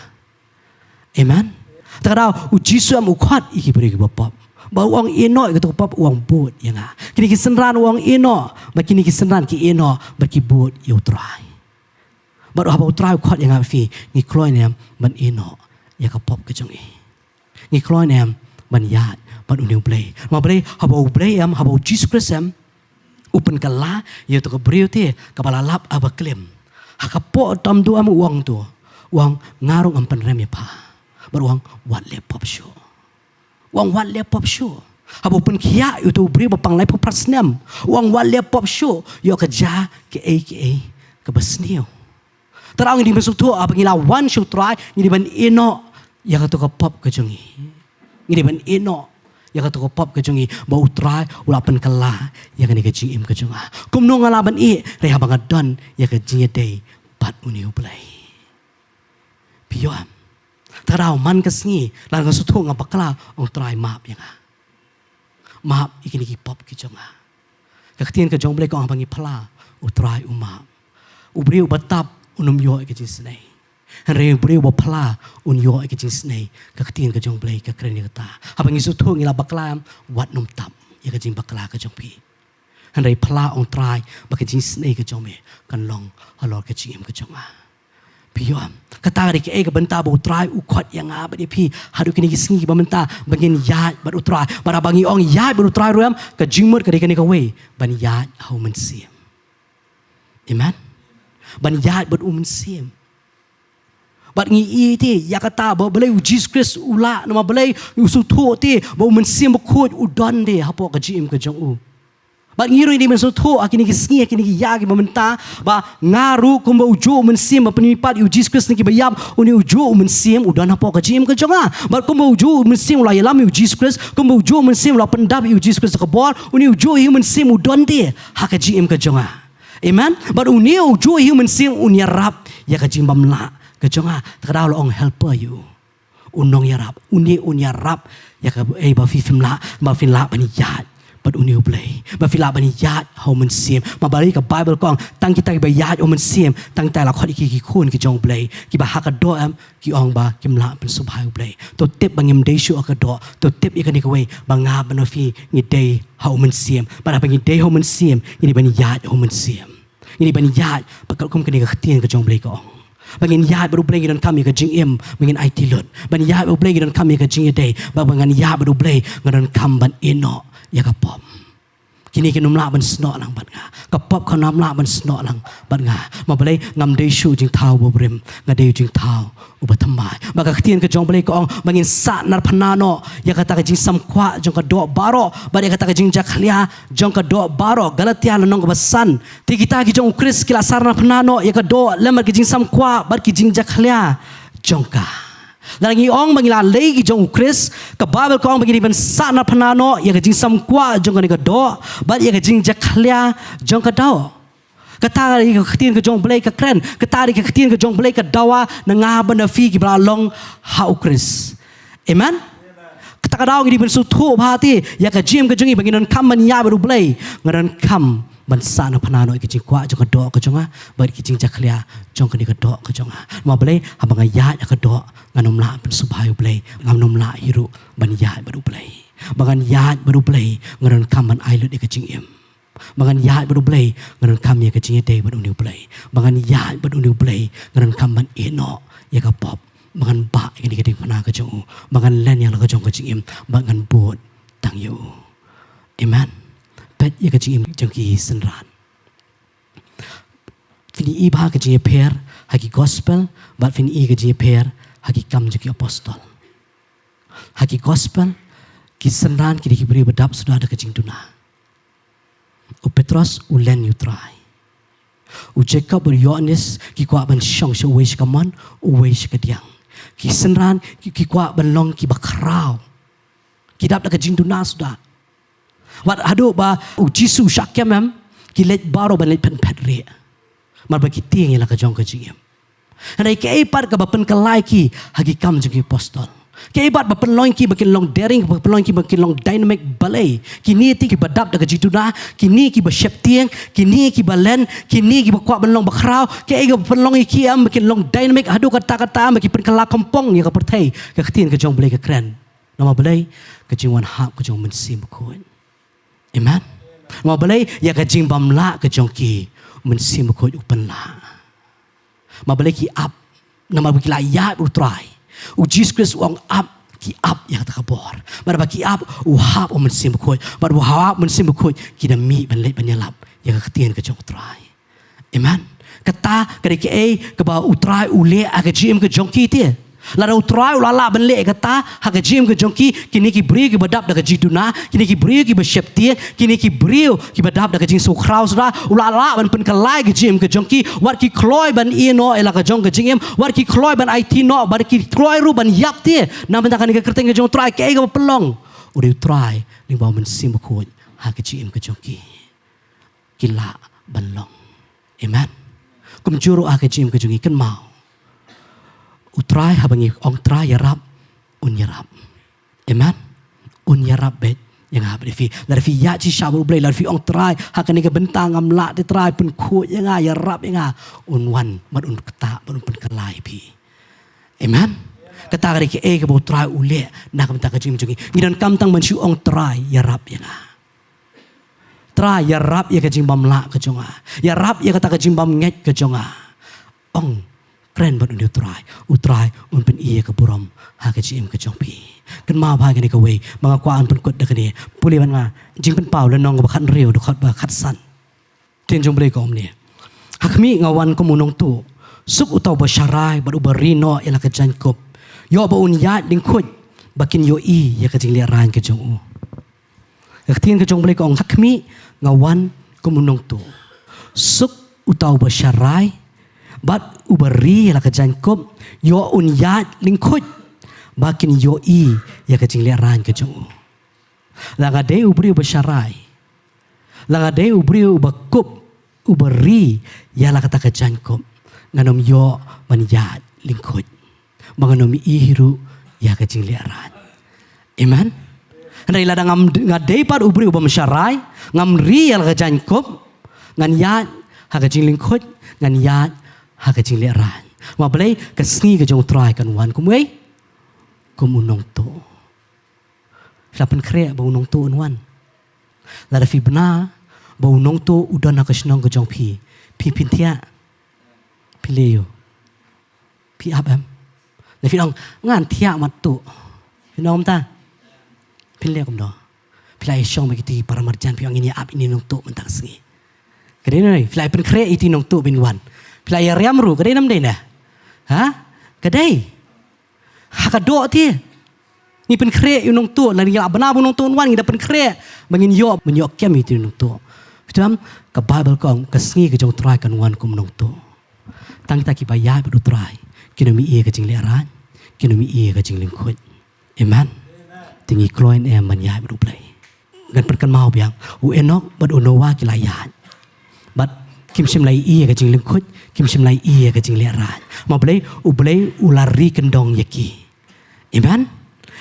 Amen. Te ka daw U Jisu em u khot ïa ki briew kiba pop. Ba u ong ïehnoh ïa kato ka pop, u ong bud ïa nga. Kine ki synran u ong ïehnoh, ba kine ki synran ki ïehnoh bad ki bud ïa U Trai. Bad haba U Trai u khot ïa nga bad phi, ngi kloi ne em ban ïehnoh ïa ka pop ka jong ngi? Ngi kloi ne em ban ïaid bad une U Blei. Namar balei, haba U Blei em, haba U Jisu Khrist em, u pynkylla ïa uto ka briew te kaba la lap ha baklim. Ha ka pok tam duh em u ong to, u ong nga ruh ngam pynrem ïa pha. Bad u ong wat leh pop shuh. U ong wat leh pop shuh. Haba u pynkhiah ïa uto u briew ba pang laiphew phra snem, u ong wat leh pop shuh. Ïoh ka jia kaei kaei kaba sniew. Te ngi dei ban sngewthuh, haba ngi la wan sha U Trai, ngi dei ban ïehnoh ïa kato ka pop ka jong ngi. Ngi dei ban ïehnoh ïa kato ka pop ka jong ngi, ba U Trai u la pynkylla ïa kane ka jingim ka jong nga. Kumno nga lah ban ïeh, hynrei haba nga don ïa ka jingïadei bad une U Blei. Phi ïoh em? Te kata daw man ka sngi, lada nga sngewthuh nga bakla, ong Trai map ïa nga. Map ïa kine ki pop ki jong nga. Ka ktien ka jong U Blei ka ong haba ngi phla, U Trai u map. U briew uba tap un ym ïoh ïa ka jingisynei. Hynrei u briew uba phla un ïoh ïa ka jingisynei. Ka ktien ka jong U Blei ka kren ïa kata. Haba ngi sngewthuh ngi la bakla, wat nym tap ïa ka jingbakla ka jong phi. Hynrei phla, ong Trai, ba ka jingisynei ka jong me kan long halor ka jingim ka jong nga. Phi ïoh em? Kata ka dei kaei ka bynta ba U Trai u khot ïa nga bad ïa phi haduh kine ki sngi kiba mynta, ba ngin ïaid bad U Trai. Bad haba ngi ong ïaid bad U Trai ruh em, ka jingmut ka dei kane kawei, ban ïaid ha U Mynsiem. Amen. Ban ïaid bad U Mynsiem. Bad ngi ïeit ïa kata ba balei U Jisu Khrist u lah, namar balei, u sngewthuh te ba U Mynsiem Bakhuid u don te hapoh ka jingim ka jong u. Bad ngi ruh ngi dei ban sngewthuh ha kine ki sngi, ha kine ki ïa kiba mynta, ba nga ruh kumba ujuh U Mynsiem ba pynmihpat ïa U Jisu Khrist na kiba ïap, une ujuh U Mynsiem u don hapoh ka jingim ka jong nga. Bad kumba ujuh U Mynsiem u la ïalam ïa U Jisu Khrist, kumba ujuh U Mynsiem u la pyndap ïa U Jisu Khrist ha ka bor, une ujuh hi U Mynsiem u don te ha ka jingim ka jong nga. Amen. Bad une ujuh hi U Mynsiem un ïarap ïa ka jingbymlah ka jong nga. Te kata daw la ong helper ïa u. U nongïarap, une un ïarap ïa kaei ba phi phim lah, ba phin lah ban ïaid bad une U Blei, ba phin lah ban ïaid ha U Mynsiem. Namar balei ka Baibl ka ong tang kita kiba ïaid ha U Mynsiem, tang kita la khot ïa ki ki khun ki jong U Blei. Kiba ha ka doh em, ki ong ba kim lah ban sngewbha ïa U Blei. To tip ba ngim dei shuh ha ka doh, to tip ïa kane kawei, ba nga bad phi ngi dei ha U Mynsiem. Bad haba ngi dei ha U Mynsiem, ngi dei ban ïaid ha U Mynsiem. Ngi dei ban ïaid, ba katkum kane ka ktien ka jong U Blei ka ong, ba ngin ïaid bad U Blei ngi donkam ïa ka jingim, ba ngin aiti lut. Ban ïaid bad U Blei ngi donkam ïa ka jingïadei. Ba, ba ngan ïaid bad U Blei nga donkam ban ïehnoh ïa ka pop. Kine kin ym lah ban snoh lang bad nga. Ka pop kan ym lah ban snoh lang bad nga. Namar balei? Ngam dei shuh u jingthaw ba brim, nga dei u jingthaw uba thymmai. Ba ka ktien ka jong U Blei ka ong ba ngin sahnarphna noh ïa kata ka jingsam kwah jong ka doh baroh, bad ïa kata ka jingjakhlia jong ka doh baroh. Galatia lynnong kaba san. Te kita ki jong U Khrist ki la sahnarphna noh ïa ka doh lem bad ki jingsam kwah bad ki jingjakhlia jong ka. Lada ngi ong ba ngi la lei ki jong U Khrist, ka Baibl ka ong ba ngi dei ban sahnarphna noh ïa ka jingsam kwah jong kane ka doh bad ïa ka jingjakhlia jong ka doh. Kata ka dei ka ktien ka jong U Blei ka kren, kata ka dei ka ktien ka jong U Blei ka dawa na nga bad na phi kiba la long ha U Khrist. Amen. Kata ka daw ngi dei ban sngewthuh bha te ïa ka jingim ka jong ngi, ba ngi donkam ban ïaid bad U Blei, nga donkam ban sahnarphna noh ïa ka jingkwah jong ka doh ka jong nga bad ïa ka jingjakhlia jong kane ka doh ka jong nga. Namar balei? Haba nga ïaid ha ka doh, ngan ym lah ban sngewbha ïa U Blei, ngan ym lah hi ruh ban ïaid bad U Blei. Ba ngan ïaid bad U Blei, nga donkam ban ai lut ïa ka jingim. Ba ngan ïaid bad U Blei, nga donkam ïa ka jingïadei bad une U Blei. Ba ngan ïaid bad une U Blei, nga donkam ban ïehnoh ïa ka pop. Ba ngan bah ïa kane ka diengphna ka jong u. Ba ngan len ïa la ka jong ka jingim, ba ngan bud tang ïa u. Amen. Peit ïa ka jingim jong ki synran. Phin i bha ka jingïapher ha ki gospel, bad phin i ka jingïapher ha Ki Kam jong ki Apostol. Ha ki gospel, ki synran ki dei ki briew ba dap suda da ka jingduna. U Petros u len ïa U Trai. U Jakob bad u Ïoannis ki kwah ban shong sha uwei sha kamon, uwei sha kadiang. Ki synran ki, ki kwah ban long kiba khraw. Ki dap da ka jingduna suda. Wat haduh ba U Jisu u shah kem em, ki leit baroh ban leit phet phet rieh. Namar ba ki tieng ïa la ka jong ka jingim. Hynrei kaei pat kaba pynkylla ïa ki ha Ki Kam jong ki Apostol? Kaei pat ba pynlong ïa ki ba kin long daring, ba pynlong ïa ki ba kin long dynamic? Balei? Kine te kiba dap da ka jingduna, kine kiba sheptieng, kine kiba len, kine kiba kwah ban long bakhraw. Kaei kaba pynlong ïa ki em ba kin long dynamic haduh katta katta em ba ki pynkylla kongpong ïa ka pyrthei? Ka ktien ka jong U Blei ka kren. Namar balei? Ka jingwan hap ka jong U Mynsiem Bakhuid. Amen. Namar balei? Ïa ka jingbymlah ka jong ki, U Mynsiem Bakhuid u pynlah. Namar balei ki ap? Namar ba ki la ïaid bad U Trai. U Jisu Khrist u ong ap, ki ap ïa kata ka bor. Bad ba ki ap, u hap u Mynsiem Bakhuid. Bad u hap u Mynsiem Bakhuid, ki da mih ban leit ban ïalap ïa ka ktien ka jong U Trai. Amen. Kata ka dei kaei kaba U Trai u leh ha ka jingim ka jong ki te. Lada U Trai u la lah ban leh kata ha ka jingim ka jong ki, kine ki briew kiba dap da ka jingduna, kine ki briew kiba sheptieng, kine ki briew kiba dap da ka jingsngewkhraw shuh, u la lah ban pynkylla ïa ka jingim ka jong ki, wat ki kloi ban ïeh noh ïa la ka jong ka jingim, wat ki kloi ban aiti noh, wat ki kloi ruh ban ïap te. Na bynta kane ka kyrteng ka jong U Trai, kaei kaba pynlong? U dei U Trai lyngba U Mynsiem Bakhuid ha ka jingim ka jong ki, ki lah ban long. Amen. Kumjuh ruh ha ka jingim ka jong ngi, kynmaw, U Trai, haba ngi ong Trai ïarap, un ïarap. Amen. Un ïarap beit ïa nga bad ïa phi. Lada phi ïaid shisha bad U Blei, lada phi ong Trai, ha kane ka bynta ngam lah te Trai, pynkhuid ïa nga, ïarap ïa nga, un wan bad un ktah bad un pynkylla ïa phi. Amen. Kata ka dei kaei kaba U Trai u leh na ka bynta ka jingim jong ngi. Ngi donkam tang ban shu ong Trai, ïarap ïa nga. Trai, ïarap ïa ka jingbymlah ka jong nga. Ïarap ïa kata ka jingbymngeit ka jong nga. Ong, kren bad une U Trai. U Trai un pyni ïa ka burom ha ka jingim ka jong phi. Kynmaw bha kane kawei, ba nga kwah ban pynkut da kane. Pule bad nga Jingpynpaw lynnong kaba khathynriew, dkhot ba khatsan. Ktien jong U Blei ka ong kumne: Ha khmih, nga wan kum u nongtuh. Suk uta uba sharai bad uba ri noh ïa la ka jaiñkup. Ïoh ba un ïaid lyngkhuid, ba kin ïohi ïa ka jinglehrain ka jong u. Ka ktien ka jong U Blei ka ong: Ha khmih, nga wan kum u nongtuh. Suk uta uba sharai bad uba ri ïa la ka jaiñkup, ïoh un ïaid lyngkhuid, ba kin ïohi ïa ka jinglehrain ka jong u. La nga dei u briew uba sharai, la nga dei u briew uba kup, uba ri ïa la kata ka jaiñkup, ngan ym ïoh ban ïaid lyngkhuid, ba ngan ym ïohi ruh ïa ka jinglehrain. Amen. Hynrei lada ngam, nga dei pat u briew uba sharai, ngam ri ïa la ka jaiñkup, ngan ïaid ha ka jinglyngkhuid, ngan ïaid ha ka jinglehrain. Ma balei? Ka sngi ka jong U Trai kan wan kumwei? Kum u nongtuh. Phi la pynkhreh ba u nongtuh un wan? Lada phi bna ba u nongtuh u don ha ka shnong ka jong phi, phi, phin thiah? Phi leh ïa u? Phi ap em? Lada phi ong, ngan thiah mat tuh, phin ong kumta? Phin leh kumno? Phi la ïashong bad kito ki paramarjan, phi ong, ngin ïa ap ïa une u nongtuh mynta ka sngi. Ka dei ne em? Phi la pynkhreh ïa ito i nongtuh ban wan. Phi la ïariam ruh, ka dei ne em, dei ne? Ha? Ka dei. Ha ka doh te ngi pynkhreh ïa u nongtuh, lada ngi la bna ba u nongtuh un wan, ngi da pynkhreh ba ngin ïoh, ban ïoh kem ïa ito i nongtuh. Phi tip em, ka Baibl ka ong, ka sngi ka jong U Trai kan wan kum u nongtuh. Tang kita kiba ïaid bad U Trai kin ym ïohi ïa ka jinglehrain, kin ym ïohi ïa ka jinglyngkhuid. Amen. Te ngi kloi ne em ban ïaid bad U Blei? Ngan pynkynmaw biang, u Enok bad u Noah ki la ïaid, bad kim shym la ïohi ïa ka jinglyngkhuid, kim shym la ïohi ïa ka jinglehrain. Ma balei? U Blei u la ri kyndong ïa ki. Amen.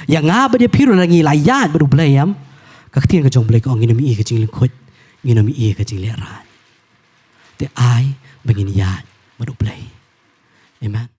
Ïa nga bad ïa phi ruh, lada ngi la ïaid bad U Blei, em, ka ktien ka jong U Blei ka ong, ngin ym ïohi ïa ka jinglyngkhuid, ngin ym ïohi ïa ka jinglehrain. Te ai ba ngin ïaid bad U Blei. Amen.